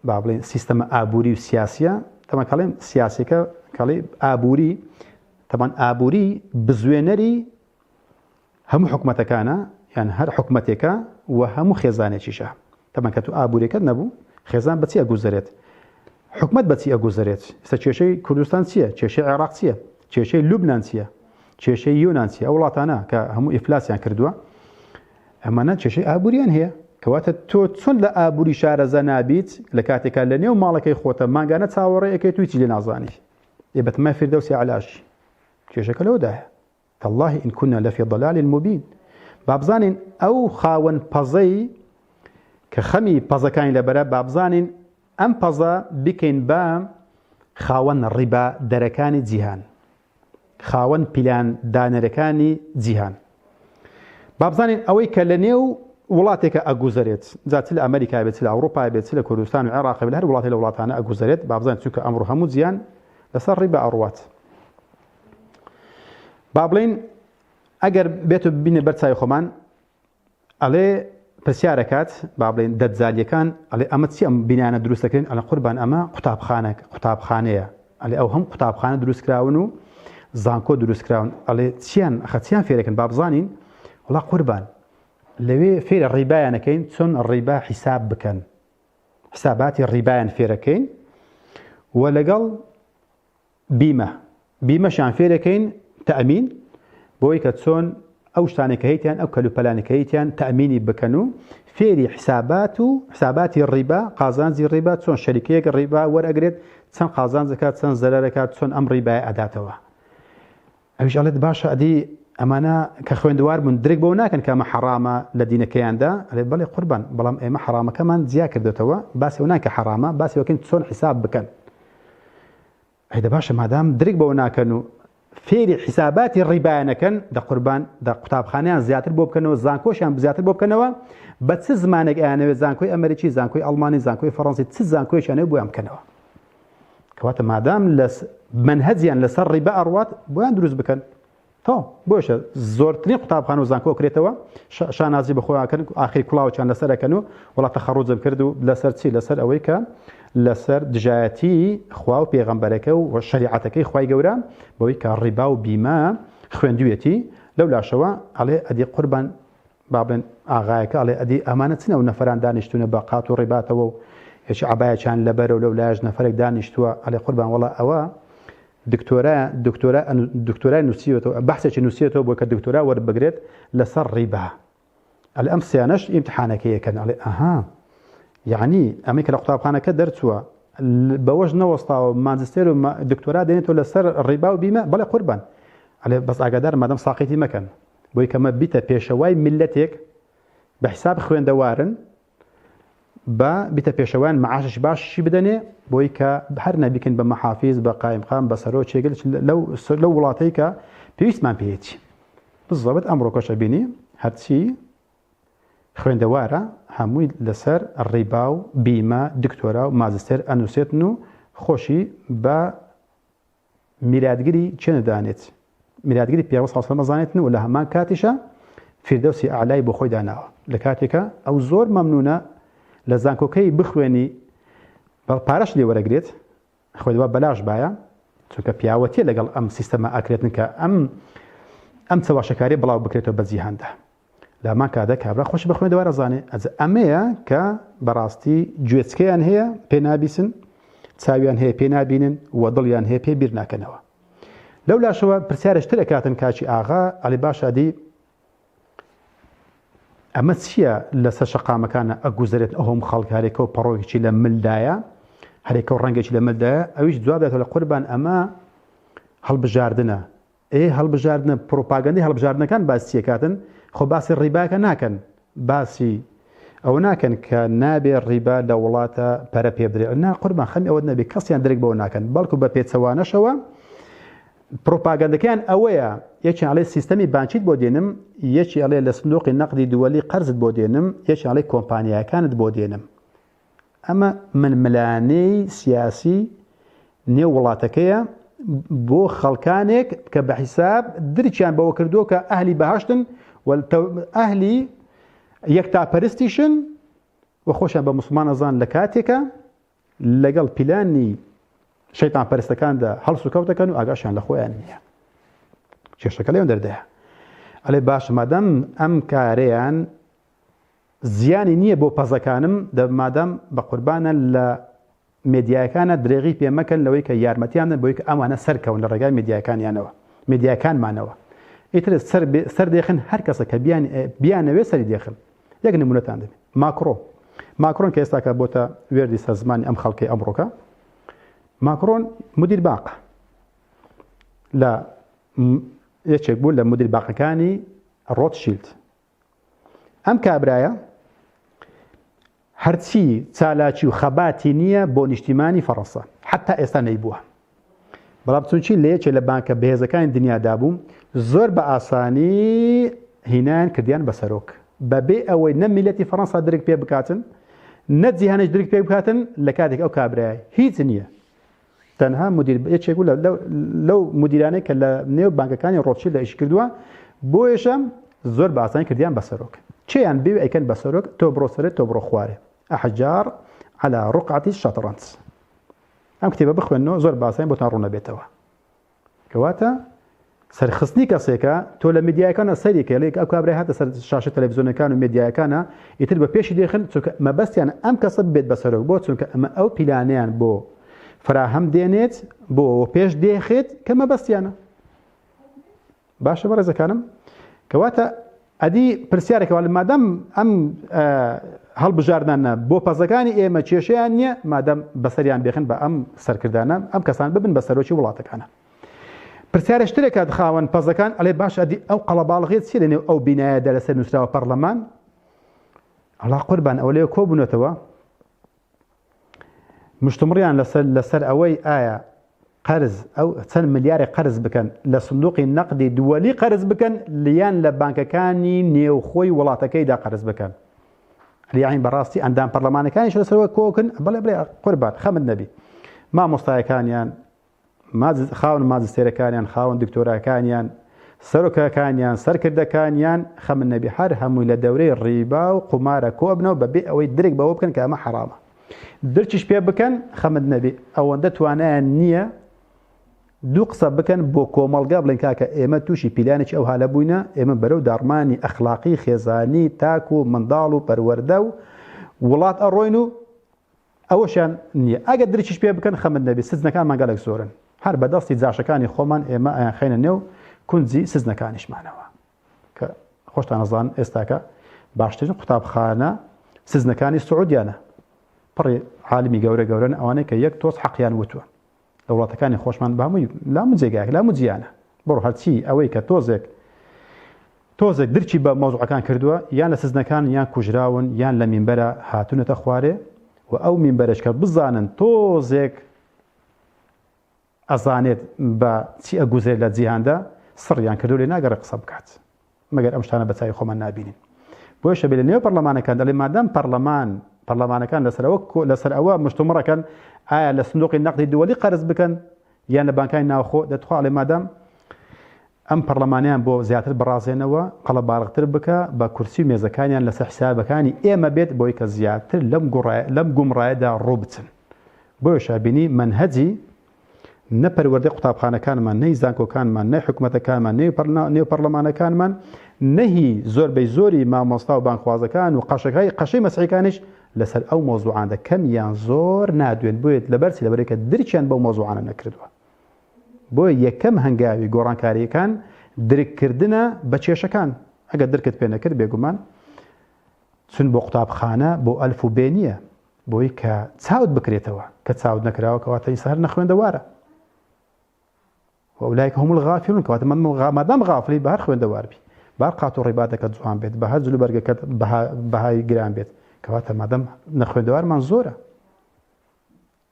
با بڵێن سیستەمە ئابووری و سیاسیە تەمان کەڵێم سیاسەکە کەڵی ئابووری تەمان ئابووری بزوێنەری هەموو حکومەتەکانە یان هەر حکومەتێکە و هەموو خێزانێکیشە. تەبعەن کە تۆ ئابووریەکەت نەبوو خێزان بەچی ئەگوزەرێت؟ حکومەت بەچی ئەگوزەرێت؟ ئێستا کێشەی کوردستان چییە؟ کێشەی عێراق چییە؟ کێشەی لوبنان چییە؟ کێشەی یۆنان چییە؟ ئەو وڵاتانە کە هەموو ئیفلاسیان کردووە ئەمانە کێشەی ئابووریان هەیە. کەواتە تۆ چۆن لە ئابووری شارەزا نابیت لە کاتێکا لە نێو ماڵەکەی خۆتە مانگانە چاوەڕێ ئەکەیت و هیچی لێ نازانی؟ ئێ بەتەمای فیردەوسی عەلاشی کێشەکە لەوەدایە. تاللە ان کنا لفی ضلال مبین بابزانین ئەو خاوەن پەزەی کە خەمی پەزەکانی لەبەرە بابزانین ئەم پەزە بکەین بە خاوەن ڕیبا دەرەکانی جیهان خاوەن پیلان دانەرەکانی جیهان بابزانین ئەوەی کە لە نێو وڵاتێکە ئەگوزەرێت جا چ لە ئەمریکا بێت چ لە ئەوروپا بێت چ لە کوردستان و عێراق بێت لە هەر وڵاتی لە وڵاتانە ئەگوزەرێت بابزانین چونکە ئەمڕۆ هەموو جیهان لەسەر ڕیبا ئەڕوات با بڵێین ئەگەر بێت و بینە بەر چاوی خۆمان ئەڵێ پرسیارەکات با بڵێن دەجالیەکان ئەڵێ ئەمە چی ئەم بینانە دروست دەکرێن ئەڵێ قوربان ئەمە قوتابخانە قوتابخانەیە ئەڵێ ئەو هەم قوتابخانە دروست کراون و زانکۆ دروست کراون ئەڵێ چیان خەچیان فێرەکەن با بزانین وڵا قوربان لەوێ فێرە ڕیبایانەکەین چۆن ڕیبا حیساب بکەن حساباتی ڕیبایان فێرەکەین و لەگەڵ بیمە، بیمەشیان فێرەکەین، تەئمین، بۆی کە چۆن ئەو شتانەی کە هەیتیان، ئەو کەلوپەلانەی کە هەیتیان تەئمینی بکەن و فێری حسابات و حساباتی ڕیبا، قازانجی ڕیبا، چۆن شەریکەیەک ڕیبا وەرئەگرێت، چەند قازانج دەکات، چەند زەرەر ئەکات، چۆن ئەم ڕیبایە ئەداتەوە. ئەویش ئەڵێت باشە ئەدی ئەمانە کە خوێندوار بوون درک بەوە ناکەن کە ئەمە حەڕامە لە دینەکەیاندا؟ ئەڵێ بەڵێ قوربان، بەڵام ئێمە حەڕامەکەمان جیا کردۆتەوە، باسی ئەوە ناکەین کە حەڕامە، باسی ئەوە کەین چۆن حیساب بکەن. ئەی دە باشە مادام درک بەوە ناکەن و فێری حیساباتی ڕیبایان ئەکەن، دە قوربان دە قوتابخانەیان زیاتر بۆ بکەنەوە، زانکۆشیان زیاتر بۆ بکەنەوە، بە چ زمانێک ئەیانەوێت زانکۆی ئەمەریکی، زانکۆی ئەڵمانی، زانکۆی فەڕەنسی، چ زانکۆیەکیان ئەوێت بۆیان بکەنەوە. کەواتە مادام لە مەنهەجیان لەسەر ڕیبا ئەڕوات بۆیان دروست بکەن. تەواو بۆیشە زۆرترین قوتابخانە و زانکۆ کرێتەوە شانازی بە خۆیان کەن ئاخری کوڵاوچیان لەسەر ئەکەن و وڵا تەخەڕوجم کرد و لەسەر چی لەسەر ئەوەی کە لەسەر دژایەتی خوا و پێغەمبەرەکە و شەریعەتەکەی خوای گەورە بەوەی کە ڕیبا و بیمە خوێندویەتی لەو لاشەوە ئەڵێ ئەدی قوربان با بڵێن ئاغایەکە ئەڵێ ئەدی ئەمانە چنە و نەفەران دانیشتونە بە قات و ڕیباتەوە و یەکی عەبایەکیان لەبەرە و لەو لایەش نەفەرێک دانیشتووە ئەڵێ قوربان وەڵا ئەوە دکتۆرا دکتۆرا دکتۆرای نووسیوەتەوە بەحسێکی نووسیوەتەوە بۆ کە دکتۆرا وەربگرێت لەسەر ڕیبا ئەڵێ ئەم سیانەش ئیمتحانەکەی یەکەن ئەڵێ ئەها یعنی ئەمەی کە لە قوتابخانەکە دەرچووە بەوەش نەوەستاوە ماجستێر و دکتۆرا دێنێتەوە لەسەر ڕیبا و بیمە بەڵێ قوربان ئەڵێ بەس ئاگادار مادەم ساقیتی مەکەن بۆی کەمە بیتە پێشەوای میلەتێک بە حیساب خوێندەوارن با بیتە پێشەوایان معاشێکی باشیشی بدەنێ بۆی کە هەر نەبیکەن بە مەحافیز بە قایمقام بە سەرۆکێک لەو لەو وڵاتەی کە پێویستمان پێیەتی بزەبت ئەمڕۆکەش ئەبینی هەرچی خوێندەوارە هەمووی لەسەر ڕیبا و بیمە دکتۆرا و ماجستێر ئەنووسێتن و خۆشی بە میراتگری کێ دەدانێت؟ میراتگری پێغەمبەر صلی اللە علیه و سلم ئەزانێتن و لە هەمان کاتیشا فیردەوسی ئەعلای بۆ خۆی داناوە لە کاتێکا ئەو زۆر مەمنونە لە زانکۆکەی بخوێنی بە پارەش لێ وەرەگرێت خۆی دەبا بەلاش بایە چونکە پیاوەتیە لەگەڵ ئەم سیستەمە ئەکرێتن کە ئەم ئەم چەواشەکاری بڵاو بکرێتەوە بە جیهاندا لە هەمان کاتدا کابرا خۆشی بە خوێندەوار ئەزانێ ئەجە ئەمەیە کە بەڕاستی گوێچکەیان هەیە پێ نابیسن چاویان هەیە پێ نابینن و دڵیان هەیە پێ بیر ناکەنەوە لەو لاشەوە پرسیارش تر ئەکاتن کاکی ئاغا ئەڵێ باشە ئەدی ئەمە چییە لەسەر شەقامەکانە ئەگوزەرێت ئەوم خەڵک هەرێکە و پەڕۆیەکی لە ملدایە هەرێکە و ڕەنگێکی لە ملدایە ئەویش جواب داتەوە لە قوربان ئەمە هەڵبژاردنە ئێ هەڵبژاردنە پڕوپاگەندەی هەڵبژاردنەکان باسی چی ئەکاتن خۆ باسی ڕیباکە ناکەن باسی ئەوە ناکەن کە نابێ ڕیبا لە وڵاتە پەرە پێ بدرێ نا قوربان خەمی ئەوەت نەبێ کەسیان درک بەوە ناکەن بەڵکو بە پێچەوانەشەوە پڕوپاگەندەکەیان ئەوەیە یەکیان ئەڵێ سیستەمی بانکیت بۆ دێنم یەکی ئەڵێ لە سندوقی نەقدی دووەلی قەرزت بۆ دێنم یەکی ئەڵێ کۆمپانیاکانت بۆ دێنم ئەمە ململانێی سیاسی نێو وڵاتەکەیە بۆ خەڵکانێک کە بە حیساب درکیان بەوە کردووە کە ئەهلی بەهشتن و ئەهلی یەکتاپەرستیشن و خۆشیان بە موسڵمان ئەزان لە کاتێکە لەگەڵ پیلانی شەیتان پەرستەکاندا هەڵس و کەوت دەکەن و ئاگاشیان لە خۆیان نییە کێشەکە لێم دەردەیە ئەڵێ باشە مادەم ئەم کارەیان زیانی نییە بۆ پەزەکانم دە مادام بەقوربانە لە مێدیایەکانە درێغی پێ مەکەن لەوەی کە یارمەتیان دەن بۆی کە ئەمانە سەرکەون لە ڕێگای مێدیایەکانیانەوە مێدیاکانمانەوە ئیتر سەر سەر دێخن هەر کەسە کە بیان بیانەوێ سەری دێخن یەک نمونەتان دەبێت ماکرۆ ماکرۆن کە ئێستاکە بۆتە وێردی سەر زمانی ئەم خەڵکەی ئەمڕۆکە ماکرۆن مدیر باق لە یەکێک بوو لە مدیر باقەکانی ڕۆتشیلد ئەم کابرایە هەرچی چالاکی و خەباتی نییە بۆ نیشتیمانی فەڕەنسا حتا ئێستا نەیبووە بەڵام چونکی لە یەکێ لە بانکە بەهێزەکانی دنیادا بوو زۆر بە ئاسانی هینایان کردیان بە سەرۆک بەبێ ئەوەی نە میلەتی فەڕەنسا درک پێ بکاتن نە جیهانیش درک پێ بکاتن لە کاتێک ئەو کابرایە هیچ نییە تەنها مدیر یەکێک بوو لەو مدیرانەی کە لە نێو بانکەکانی ڕۆتشیلدا ئیشی کردووە بۆیەشە زۆر بە ئاسانی کردیان بە سەرۆک چیان بێ ئەیکەن بە سەرۆک تۆ بڕۆ سەرێ تۆ بڕۆ خوارێ ئەحجار على رقعة الشطرنج ئەم کتێبە بخوێنەوە زۆر باسانی بۆتان ڕوونەبێتەوە کەواتە سەرخستنی کەسێکە تۆ لە میدیایەکانە سەیری کە لێک ئەو کابرای هاتە سەر شاشە تەلەڤیزیۆنەکان و میدیایەکانە ئیتر بە پێشی دێخن چونکە مەبەستیان ئەم کەسە ببێت بە سەرۆک بۆ چونکە ئەمە ئەو پیلانەیان بۆ فراهەم دێنێت بۆ پێش دێخێت کە مەبەستیانە باشە بەڕێزەکانم کەواتە ئەدی پرسیارێکە وەڵی مادەم ئەم هەڵبژاردنانە بۆ پەزەکانی ئێمە کێشەیان نییە مادەم بەسەریان بێخن بە ئەم سەرکردانە ئەم کەسان ببن بە سەرۆکی وڵاتەکانە. پرسیارێش ترێکات خاوەن پەزەکان ئەڵێ باش ئەدی ئەو قەڵەباڵغیە چیە لەنێو ئەو بینایەدا لەسەر نووسراوە پەڕلەمان؟ ئەڵا قوربان ئەوە لێ کۆبوونەتەوە مشتومڕیان لەسەر لەسەر ئەوەی ئایا قەرز ئەو چەند ملیارێک قەرز بکەن لە سندوقی نەقدی دووەلی قەرز بکەن لیان لە بانکەکانی نێوخۆی وڵاتەکەیدا قەرز بکەن یاعین بەڕاستی ئەندام پەرلەمانەکانیش لەسەرەوە کۆکن بڵێ بڵێ قوربان خەمت نەبی مامۆستایەکانیان خاوەن ماجستێرەکانیان، خاوەن دکتۆراکانیان، سەرۆکەکانیان، سەرکردەکانیان، خەمت نەبی هەر هەمووی لە دەورەی ڕیبا و قومارە کۆئەبنەوە بەبێ ئەوەی درک بەوە بکەن کە ئەمە حەڕامە. درکیش پێ بکەن خەمت نەبی ئەوەندە توانایان نییە دوو قسە بکەن بۆ کۆمەڵگا بڵێن کاکە ئێمە تووشی پیلانێکی ئەوها لە بووینە ئێمە بەرەو داڕمانی ئەخلاقی خێزانی تاک و منداڵ و پەروەردە و وڵات ئەڕۆین و ئەوەشیان نیە ئەگەر درکیش پێ بکەن خەمت نەبێ سجنەکانمان گەلەک زۆرن هەر بە دەستی جاشەکانی خۆمان ئێمە ئەیانخەینە نێو کونجی سجنەکانیشمانەوە کە خۆشتان ئەزان ئێستاکە باشترین قوتابخانە سجنەکانی سعودیانە پڕی عالمی گەورە گەورەن ئەوانەی کە یەک تۆز حەقیان وتووە لە وڵاتەکانی خۆشمان بە هەمووی لامو جێگایەک لامو جیانە بڕۆ هەرچی ئەوەی کە تۆزێک تۆزێک درکی بە مەوزوعەکان کردووە یان لە سزنەکان یان کوژراون یان لە مینبەرە هاتوونەتە خوارێ و ئەو مینبەرەش کە بزانن تۆزێک ئەزانێت بە چی ئەگوزرێت لە جیهاندا سڕیان کردو لێ ناگەڕێ قسە بکات. مەگەر ئەم شتانە بە چاوی خۆمان نابینین. بۆیەشە بێ لە نێو پەرلەمانەکان دەڵێ مادام پەرلەمان پەرلەمانەکان لەسەر ئەوە لەسەر ئەوە مشتومڕەکەن ئایا لە سندوقی نەقدی دووەلی قەرز بکەن یان لە بانکانی ناوخۆ دەتخوا ئەڵێ مادام ئەم پەرلەمانیان بۆ زیاتر بڕازێنەوە قەڵەباڵغتر بکە بە کورسی و مێزەکانیان لەسەر حسابەکانی ئێمە بێت بۆی کە زیاتر لەم گوڕای لەم گومڕایەدا ڕوو بچن بۆیەشە بینی مەنهەجی نە پەروەردەی قوتابخانەکانمان، نە هی زانکۆکانمان، نە حکومەتەکانمان، نە نێو پەڕلەمانەکانمان، نە هی زۆربەی زۆری مامۆستا و بانگخوازەکان و قەشەکای قەشەی مەسیحیەکانیش لەسەر ئەو مەوزوعانە کەم یان زۆر نادوێن بۆیە لەبەرچی لەبەرئەوەی کە درکیان بەو مەوزوعانە نەکردووە. بۆیە یەکەم هەنگاوی گۆڕانکارییەکان درککردنە بە کێشەکان. ئەگەر درکت پێ نەکرد بێگومان چون بۆ قوتابخانە بۆ ئەلف و بێ نییە بۆی کە چاوت بکرێتەوە، کە چاوت نەکراوە کەواتە ئینسان هەر نەخوێندەوارە. وأولئک هم الغافلون کەواتە مادام غافلی بە هەر خوێندەوار بی، بە هەر قات و ڕیباتەکەت جوان بێت، بە هەر جلوبەرگەکەت بەهای گران بێت، کەواتە مادام نەخوێندەوارمان زۆرە.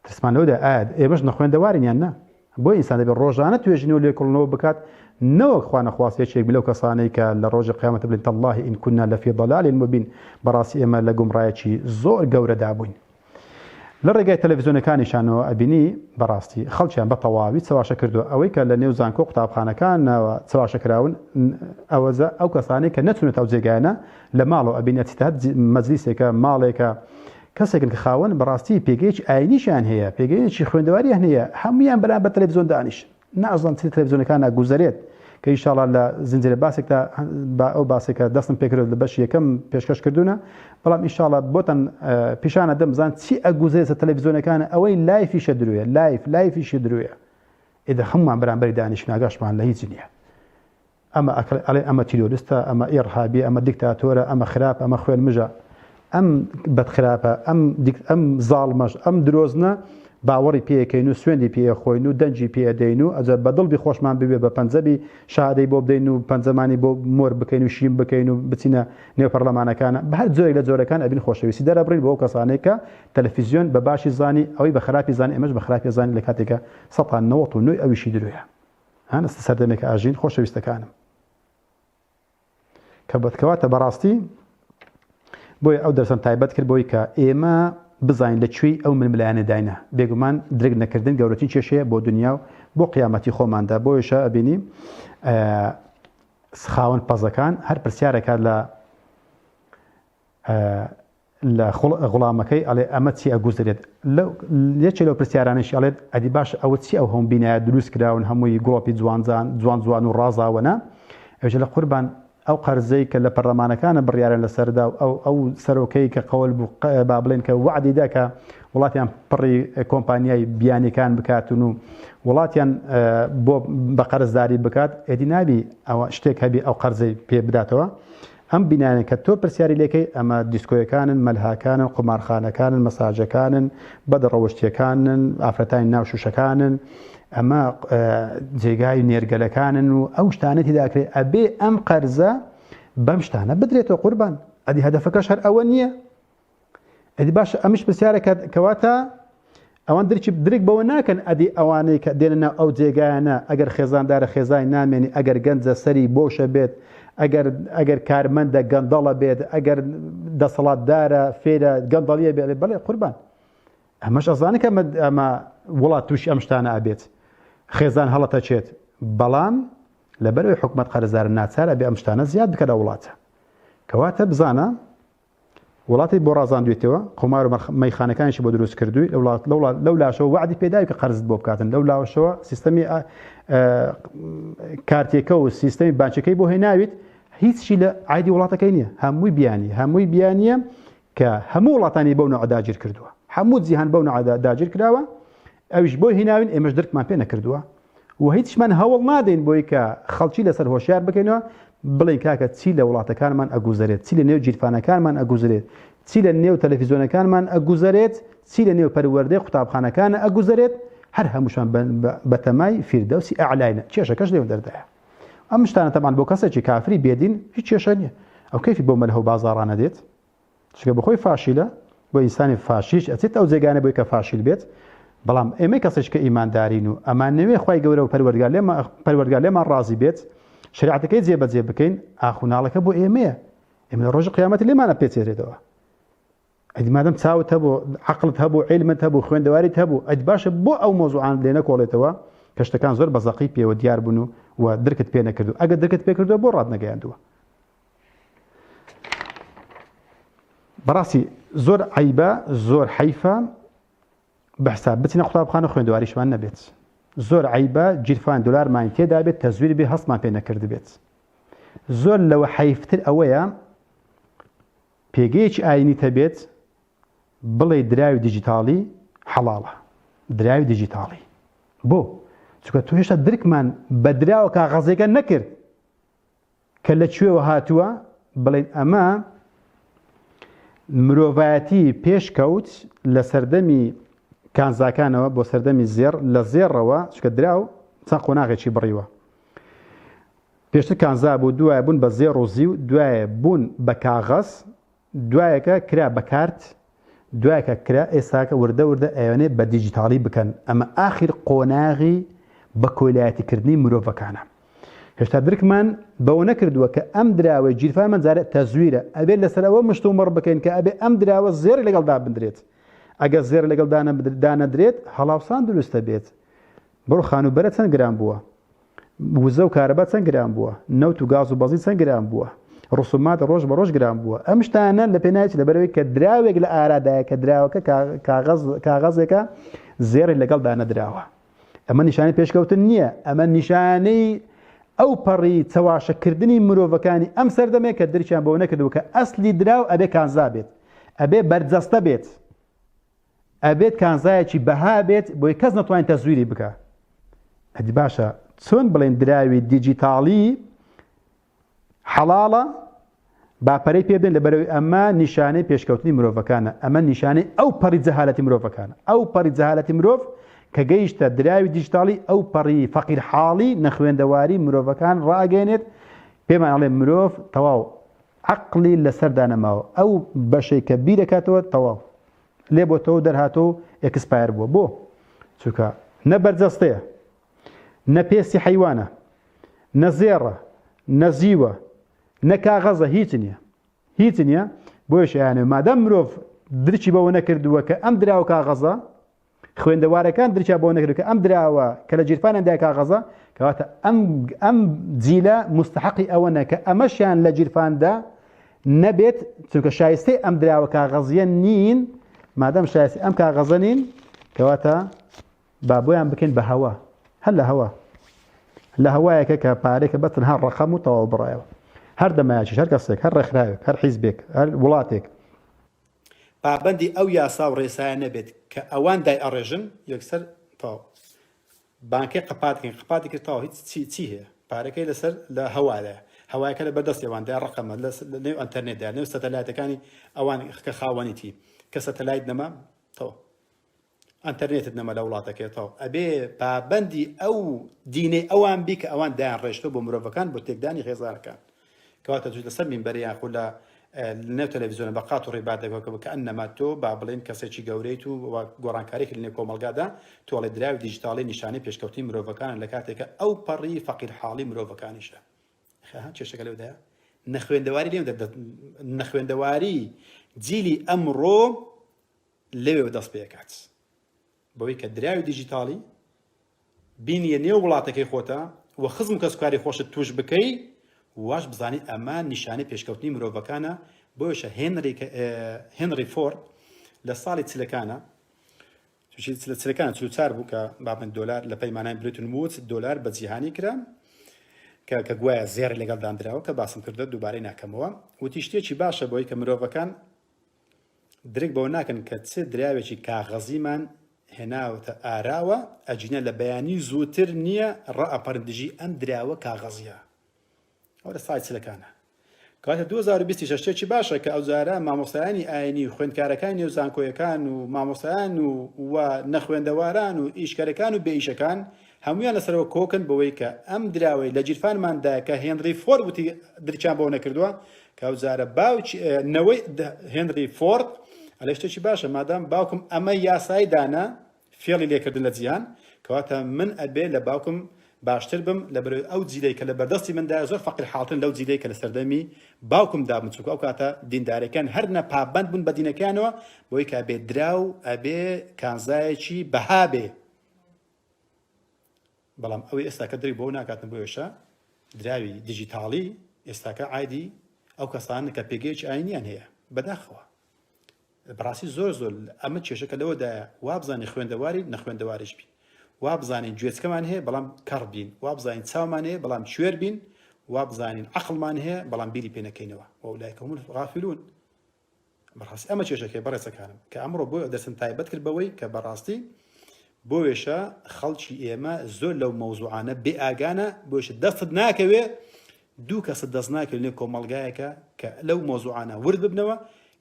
ترسمان لەوەدایە ئایا ئێمەش نەخوێندەوارین یان نا؟ بۆیە ئینسان دەبێت ڕۆژانە توێژینەوە و لێکۆڵینەوە بکات نەوەک خوا نەخواست یەکێک بی لەو کەسانەی کە لە ڕۆژی قیامەت بڵێن تاللە ان کنا لفی ضلال مبین بەڕاستی ئێمە لە گومڕایەکی زۆر گەورەدا بووین. لە ڕێگای تەلەفزیۆنەکانیشانەوە ئەبینی بەڕاستی خەڵکیان بە تەواوی چەواشە کردووە ئەوەی کە لە نێو زانکۆ قوتابخانەکانەوە چەواشە کراون ئەوەزە ئەو کەسانەی کە نەچوونەتە ئەو جێگایانە لە ماڵەوە ئەبینی ئەچیتە هەر مەجلیسێکە ماڵێکە کەسێکن کە خاوەن بەڕاستی پێگەیەکی ئاینیشیان هەیە، پێگەیەکی خوێندەواریان هەیە، هەموویان بەرام بە تەلەفزیۆن دانیشن. نازانم چی لە تەلەفزیۆنەکانا گوزەرێت کە ئیشاڵا لە زنجیرە باسێکدا با ئەو باسێک کە دەستم پێکرد لە بەشی یەکەم پێشکەش کردوونە، بەڵام ئیشاڵا بۆتان پیشان ئەدەم بزان چی ئەگوزەرێت سەر تەلەفزیۆنەکان، ئەوەی لایفیشە درۆیە، لایف لایفیشی درۆیە. ئیدە هەموومان بەرامبەری دانیشین ئاگاشمان لە هیچ نییە. ئەمە ئەڵێ ئەمە تیرۆرستە، ئەمە ئیڕهابیە، ئەمە دیکتاتۆرە، ئەمە خراپە، ئەمە خوێنمژە. ئەم بەدخراپە، ئەم ئەم زاڵمەش، ئەم درۆزنە باوەڕی پێ ئەکەین و سوێندی پێ ئەخۆین و دەنگی پێ ئەدەین و ئەجە بە دڵ بی خۆشمان بوێ بە پەنجەبی شەهادەی بۆ بدەین و پەنجەمانی بۆ مۆر بکەین و شین بکەین و بچینە نێو پەڕلەمانەکانە بە هەر جۆرێک لە جۆرەکان ئەبین خۆشەویستی دەرەبڕین بۆ ئەو کەسانەی کە تەلەفیزیۆن بە باشی زانی ئەوەی بە خراپی زانی ئێمەش بە خراپی زانی لە کاتێکا سەتا نەوەت و نۆی ئەویشی درۆیە. هەن ئەستە سەردەمێکە ئاژین خۆشەویستەکانم کە بەتکەواتە بەڕاستی بۆیە ئەو دەرسم تایبەت کرد بۆی کە ئێمە بزانین لە کوێی ئەو ململانێ داینە بێگومان درک نەکردن گەورەترین کێشەیە بۆ دنیا و بۆ قیامەتی خۆماندا بۆیشە ئەبینی خاوەن پەزەکان هەر پرسیارەکات لە لە غوڵامەکەی ئەڵێ ئەمە چی ئەگوزرێت لەو یەکێ لەو پرسیارانەشی ئەڵێت ئەدی باش ئەوە چی ئەو هەموو بینایە دروست کراون هەمووی گڵۆپی جوانجان جوان جوان و ڕازاوەنە ئەویش لە قوربان ئەو قەرزەی کە لە پەرلەمانەکانە بڕیارن لەسەردا و ئەو ئەو سەرۆکەی کە قەول بوو با بڵێن کە وەعدی دا کە وڵاتیان پڕی کۆمپانیای بیانیەکان بکاتن و وڵاتیان بۆ بە قەرزداری بکات ئێدی نابی ئەوە شتێک هەبی ئەو قەرزەی پێ بداتەوە ئەم بینایانە کە تۆ پرسیاری لێکەی ئەمە دیسکۆیەکانن، مەلهاکانن، قومارخانەکانن، مەساجەکانن، بەدڕەوشتیەکانن، ئافرەتانی ناو شوشەکانن. ئەمە جێگای نێرگەلەکانن و ئەو شتانە تێداکرێت ئەبێ ئەم قەرزە بەم شتانە بدرێتەوە قوربان ئەدی هەدەفەکەش هەر ئەوە نییە ئەدی باشە ئەمش پرسیارە کەواتە ئەوان درکی درک بەوە ناکەن ئەدی ئەوانەی کە دێنە ناو ئەو جێگایانە ئەگەر خێزاندارە خێزانی نامێنی ئەگەر گەنجە سەری بۆشە بێت ئەگەر ئەگەر کارمەندە گەندەڵە بێت ئەگەر دەسەڵاتدارە فێرە گەندەڵیە بێت بەڵێ قوربان ئەمەش ئەزانێت کە ئەمە وڵات تووشی ئەم شتانە ئەبێت خێزان هەڵەتەچێت بەڵام لەبەرەوەی حکومت قەرزارە ناچار ئەبێ ئەم شتانە زیاد بکە لە وڵاتە کەواتە بزانە وڵاتی بۆ ڕازاندویتەوە، قومار و مەیخانەکانیشی بۆ دروست کردووی، لەو لاشەوە وەعدی پێداوی کە قەرزت بۆ بکاتن، لەو لاوەشەوە سیستەمی کارتێکە و سیستەمی بانکەکەی بۆ هێناویت، هیچی لە عایدی وڵاتەکەی نییە، هەمووی بیانی، هەمووی بیانییە کە هەموو وڵاتانی بەو نەوعە داگیر کردووە، هەموو جیهان بەو نەوعە داگیر کراوە، ئەویش بۆی هێناوین، ئێمەش درکمان پێ نەکردووە. و هیچمان هەوڵ نادەین بۆی کە خەڵکی لەسەر هۆشیار بکەینەوە بڵێین کاکە چی لە وڵاتەکانمان ئەگوزەرێت چی لە نێو گیرفانەکانمان ئەگوزرێت چی لە نێو تەلەفیزیۆنەکانمان ئەگوزەرێت چی لە نێو پەروەردەی قوتابخانەکانە ئەگوزەرێت هەر هەمووشان بەتەمای فیردەوسی ئەعلاینە کێشەکەش لێو دەردایە ئەم شتانە تەبعەن بۆ کەسێکی کافری بێدین هیچ کێشە نییە ئەو کەیفی بۆ مەلهە و بازاڕانە دێت چونکە بەخۆی فاشیلە بۆ ئینسانی فاشیش ئەچێت ئەو جێگانە بۆی کە فاشیل بێت بەڵام ئێمەی کەسێک کە ئیماندارین و ئەمانەوێ خوای گەورە و پەروەردگار لێمان پەروەردگار لێمان ڕازی بێت شریعەتەکەی جێبەجێ بکەین ئاخ و ناڵەکە بۆ ئێمەیە ئێمە لە ڕۆژی قیامەت لێمانە پێچێرێتەوە ئەدی مادەم چاوت هەبوو عەقڵت هەبوو عیلمت هەبوو خوێندەواریت هەبوو ئەدی باشە بۆ ئەو مۆزوعان لێ نەکۆڵێتەوە کە شتەکان زۆر بە زەقی پێوە دیار بوون و و درکت پێ نەکردو ئەگەر درکت پێ کردووە بۆ ڕات نەگەیاندووە بەڕاستی زۆر عیبە زۆر حەیفە بەحساب بچینە قوتابخانە خوێندەواریشمان نەبێت زۆر عیبە گیرفان دلارمان تێدا بێت تەزویر بێ هەستمان پێ نەکردبێت زۆر لەوە حەیفتر ئەوەیە پێگەیەکی ئاینی تەبێت بڵێ دراوی دیجیتاڵی حەڵاڵە دراوی دیجیتاڵی بۆ چونکە تۆ هێشتا درکمان بە دراوە کاغەزێکە نەکرد کە لە کوێوە هاتووە بڵێن ئەمە مرۆڤایەتی پێشکەوت لە سەردەمی کانزاکانەوە بۆ سەردەمی زێڕ لە زێڕەوە چکە دراو چەند قۆناغێکی بڕیوە پێشتر کانزا بوو دوایە بوون بە زێڕ و زیو دوایە بوون بە کاغەز دوایەکە کرا بە کارت، دوایەکە کرا ئێستاکە وردە وردە ئەیانێ بە دیجیتاڵی بکەن، ئەمە ئاخیر قۆناغی بە کۆیلایەتی کردنی مرۆڤەکانە. هێشتا درکمان بەوە نەکردووە کە ئەم دراوەی گیرفانمان جارێ تەزویرە، ئەبێ لەسەر ئەوە مشتومڕ بکەین کە ئەبێ ئەم دراوە زێڕی لەگەڵ دابندرێت. ئەگەر زێڕی لەگەڵ دانەدرێت هەڵاوسان دروست دەبێت. بڕۆ خانووبەرە چەند گران بووە؟ وزە و کارەبا چەند گران بووە؟ نەوت و گاز و بەنزین چەند گران بووە؟ ڕسومات ڕۆژ بە ڕۆژ گران بووە. ئەم شتانە لە پێناوی چ؟ لەبەرئەوەی کە دراوێک لە ئارادایە کە دراوەکە کاغەز کاغەزێکە زێڕی لەگەڵ دانەدراوە. ئەمە نیشانەی پێشکەوتن نییە، ئەمە نیشانەی ئەو پەڕی چەواشەکردنی مرۆڤەکانی ئەم سەردەمەیە کە درکیان بەوە نەکردووە کە ئەسلی دراو ئەبێ کانزا بێت، ئەبێ بەرجەستە بێت. ئەبێت کانزایەکی بەها بێت بۆی کەس نەتوانێت تەزویری بکا. ئەدی باشە چۆن بڵێن دراوی دیجیتاڵی حەڵاڵە با پەرەی پێ بدەن لەبەرەوەی ئەمە نیشانەی پێشکەوتنی مرۆڤەکانە ئەمە نیشانەی ئەو پەڕی جەهالەتی مرۆڤەکانە ئەو پەڕی جەهالەتی مرۆڤ کە گەیشتە دراوی دیجیتاڵی ئەو پەڕی فەقیر حاڵی نەخوێندەواری مرۆڤەکان ڕائەگەیەنێت پێمان ئەڵێ مرۆڤ تەواو عەقڵی لەسەردا نەماوە ئەو بەشەی کە بیرەکاتەوە تەواو لێ بۆتەوە دەرهاتەوە و expire بووە بۆ چونکە نە بەرجەستەیە نە پێستی حەیوانە نە زێڕە نە زیوە نە کاغەزە هیچ نییە هیچ نییە بۆیش ئەیانەوێ مادەم مرۆڤ درکی بەوە نەکردووە کە ئەم دراوە کاغەزە خوێندەوارەکان درکیان بەوە نەکرد کە ئەم دراوە کە لە گیرفانیان کاغەزە کەواتە ئەم ئەم جیلە مستحقی ئەوە کە ئەمەشیان لە گیرفاندا نەبێت چونکە شایستەی ئەم دراوە کاغەزیە نین مادەم شایستی ئەم کاغەزە نین کەواتە با بۆیان بکەین بە هەوا هەر لە هەوا لە هەوایەکە کە پارێکە بە تەنها ڕەقەم و تەواو بڕایەوە هەر دەمایەکیش هەر کەسێک هەر ڕێکخراوێک هەر حیزبێک هەر وڵاتێک پابەندی ئەو یاسا و ڕێسایە نەبێت کە ئەوان دای ئەڕێژن یەکسەر تەواو بانکەی قەپات کەین قەپاتی کرد تەواو هیچ چی چی هەیە پارەکەی لەسەر لە هەوایە هەوایەکە لە بەردەستی ئەواندا ڕقەمە لە نێو ئەتەرنێتدا نێو سەتەلایتەکانی ئەوان کە خاوەنیتی کە سەتەلایت نەما تەواو. ئەنتەرنێتت نەما لە وڵاتەکەی تەواو ئەبێ پابەندی ئەو دینەی ئەوان بی کە ئەوان دایان ڕێژتوە بۆ مرۆڤەکان بۆ تێکدانی خێزانەکان کەواتە توش لەسەر مینبەر یاخود لە نێو تەلەڤیزیۆنە بە قات و ڕێبات دەکەوە کە ئەنەما تۆ با بڵێن کەسێکی گەورەیت و گۆڕانکاریی لە نێو کۆمەڵگادا تۆڵێ دراوی دیجیتاڵی نیشانەی پێشکەوتنی مرۆڤەکانە لە کاتێکە ئەو پەڕی فەقیر حاڵی مرۆڤەکانیشە خە کێشەکە لەودایە نەخوێندەواری لێ نەخوێندەواری جیلی ئەمڕۆ لەوێوە دەست پێکات بەوەی کە دراوی دیجیتاڵی بینیە نێو وڵاتەکەی خۆتە و خزم و کەسوکاری خۆشت توش بکەی واش بزانی ئەمە نیشانەی پێشکەوتنی مرۆڤەکانە بۆیشە هێنری هێنری فۆرد لە ساڵی چلەکانە لە چلەکان 44 بوو کە بابن دۆلار لە پەیمانای برێتون وودز دۆلار بە جیهانی کرا کە کە گوایە زێڕی لەگەڵ دانراوە کە باسم کردە دووبارەی ناکەمەوە وتی شتێکی باشە بۆی کە مرۆڤەکان درک بەوە ناکەن کە چ دراوێکی کاغەزیمان هێناوەتە ئاراوە، ئەگینا لە بەیانی زووتر نییە ڕائەپەڕین دژی ئەم دراوە کاغەزییە. ئەوە لە ساڵی چلەکانە. کەواتە 2026 شتێکی باشە کە ئەوجارە مامۆستایانی ئاینی و خوێندکارەکانی نێو زانکۆیەکان و مامۆستایان و و نەخوێندەواران و ئیشکەرەکان و بێئیشەکان هەمویان لەسەرەوە کۆکن بەوەی کە ئەم دراوەی لە گیرفانماندا کە هێنری فۆرد وتی درکیان بەوە نەکردووە کە ئەو جارە باوکی نەوەی هێنری فۆرد ئەلێ شتێکی باشە مادام باوکم ئەمە یاسایی دانا فێڵی لێکردن لە جیهان کەواتە من ئەبێ لە باوکم باشتر بم لە بەرەوەی ئەو جیلەی کە لە بەردەستی مندا زۆر فەقیر حاڵترن لەو جیلەی کە لە سەردەمی باوکم دابن چونکە ئەو کاتە دیندارەکان هەر نە پابەند بوون بە دینەکانەوە بۆی کە بێ دراو ئەبێ کانزایەکی بەها بێ بەڵام ئەوەی ئێستاکە درک بەوە ناکاتن بۆیەشە دراوی دیجیتاڵی ئێستاکە عادی ئەو کەسانە کە پێگەیەکی ئاینیان هەیە بەداخەوە بەڕاستی زۆر زۆر ئەمە کێشەکە لەوەدایە وابزانانی خوێندەواری نەخوێندەواریش بین وابزانین گوێچکەمان هەیە بەڵام کەڕ بین وابزانین چاومان هەیە بەڵام کوێر بین وابزانین عەقڵمان هەیە بەڵام بیری پێ نەکەینەوە وأولئك هم الغافلون بەڕاستی ئەمە کێشەکەی بەڕێزەکانم کە ئەمڕۆ بۆ دەستم تایبەت کرد بەوەی کە بەڕاستی بۆیشە خەڵکی ئێمە زۆر لەو مەوزوعانە بێ ئاگانە بۆیشە دەستت ناکەوێ دوو کەست دەست ناکەوێت لێ کۆمەڵگایەکە کە لەو مەوزوعانە ورد ببنەوە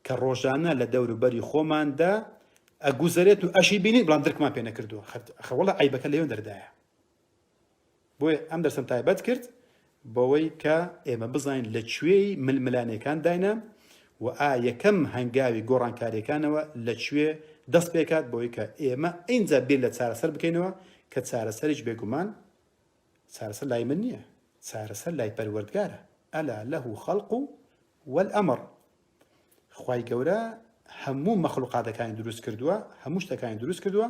کە ڕۆژانە لە دەوروبەری خۆماندا ئەگوزەرێت و ئەشی بینین بەڵام درکمان پێ نەکردووە خەوەڵە عیبەکە لەوێ دەردایە بۆیە ئەم دەرسەم تایبەت کرد بەوەی کە ئێمە بزانین لە کوێی ململانێکان داینە و ئا یەکەم هەنگاوی گۆڕانکاریەکانەوە لە کوێ دەست پێکات بۆی کە ئێمە ئینجا بیر لە چارەسەر بکەینەوە کە چارەسەریش بێگومان چارەسەر لای من نییە چارەسەر لای پەروەردگارە ألا له الخلق والأمر خوای گەورە هەموو مەخلوقاتەکانی دروست کردووە هەموو شتەکانی دروست کردووە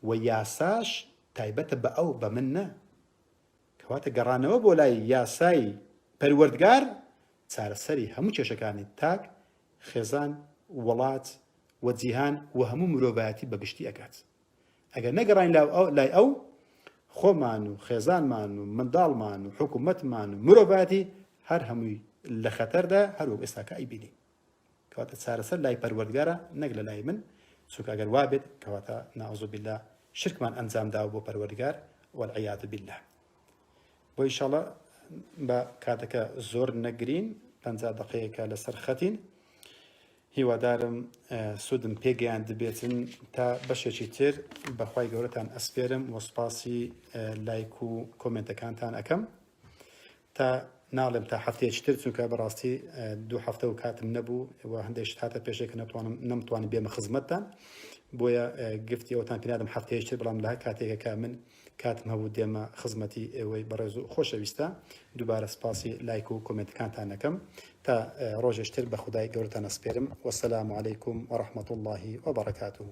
و یاساش تایبەتە بە ئەو بە من نا کەواتە گەڕانەوە بۆ لای یاسای پەروەردگار چارەسەری هەموو کێشەکانی تاک خێزان وڵات و جیهان و هەموو مرۆڤایەتی بەگشتی ئەکات ئەگەر نەگەڕاین لای ئەو خۆمان و خێزانمان و منداڵمان و حکوومەتمان و مرۆڤایەتی هەر هەمووی لە خەتەردا هەروەک ئێستاکە ئەیبینی کەواتە چارەسەر لای پەروەردگارە نەک لە لای من چونکە ئەگەر وابێت کەواتە نعوذ بالله شرکمان ئەنجام داوە بۆ پەروەردگار والعیاذ بالله بۆ ئیشاڵە بە کاتەکە زۆر نەگرین 50 دقەیەکە لەسەر خەتین هیوادارم سوودم پێگەیاندبێتن تا بەشێکی تر بەخوای گەورەتان ئەسپێرم وە سوپاسی لایک و کۆمێنتەکانتان ئەکەم تا ناڵێم تا هەفتەیەکی تر چونکە بەڕاستی دوو هەفتە و کاتم نەبوو و هەندێک شت هاتە پێشێک کە نەتوانم نەمتوانی بێمە خزمەتتان بۆیە گفتی ئەوتان پێنادەم هەفتەیەکی تر بەڵام لە هەر کاتێکە کە من کاتم هەبوو دێمە خزمەتی ئێوەی بەڕێز و خۆشەویستە دووبارە سپاسی لایک و کۆمێنتەکانتان ئەکەم تا ڕۆژێش تر بە خودای گەورەتان ئەسپێرم وەسەلام علیکم وەڕەحمەتوڵڵاهی وەبەڕەکاتوه.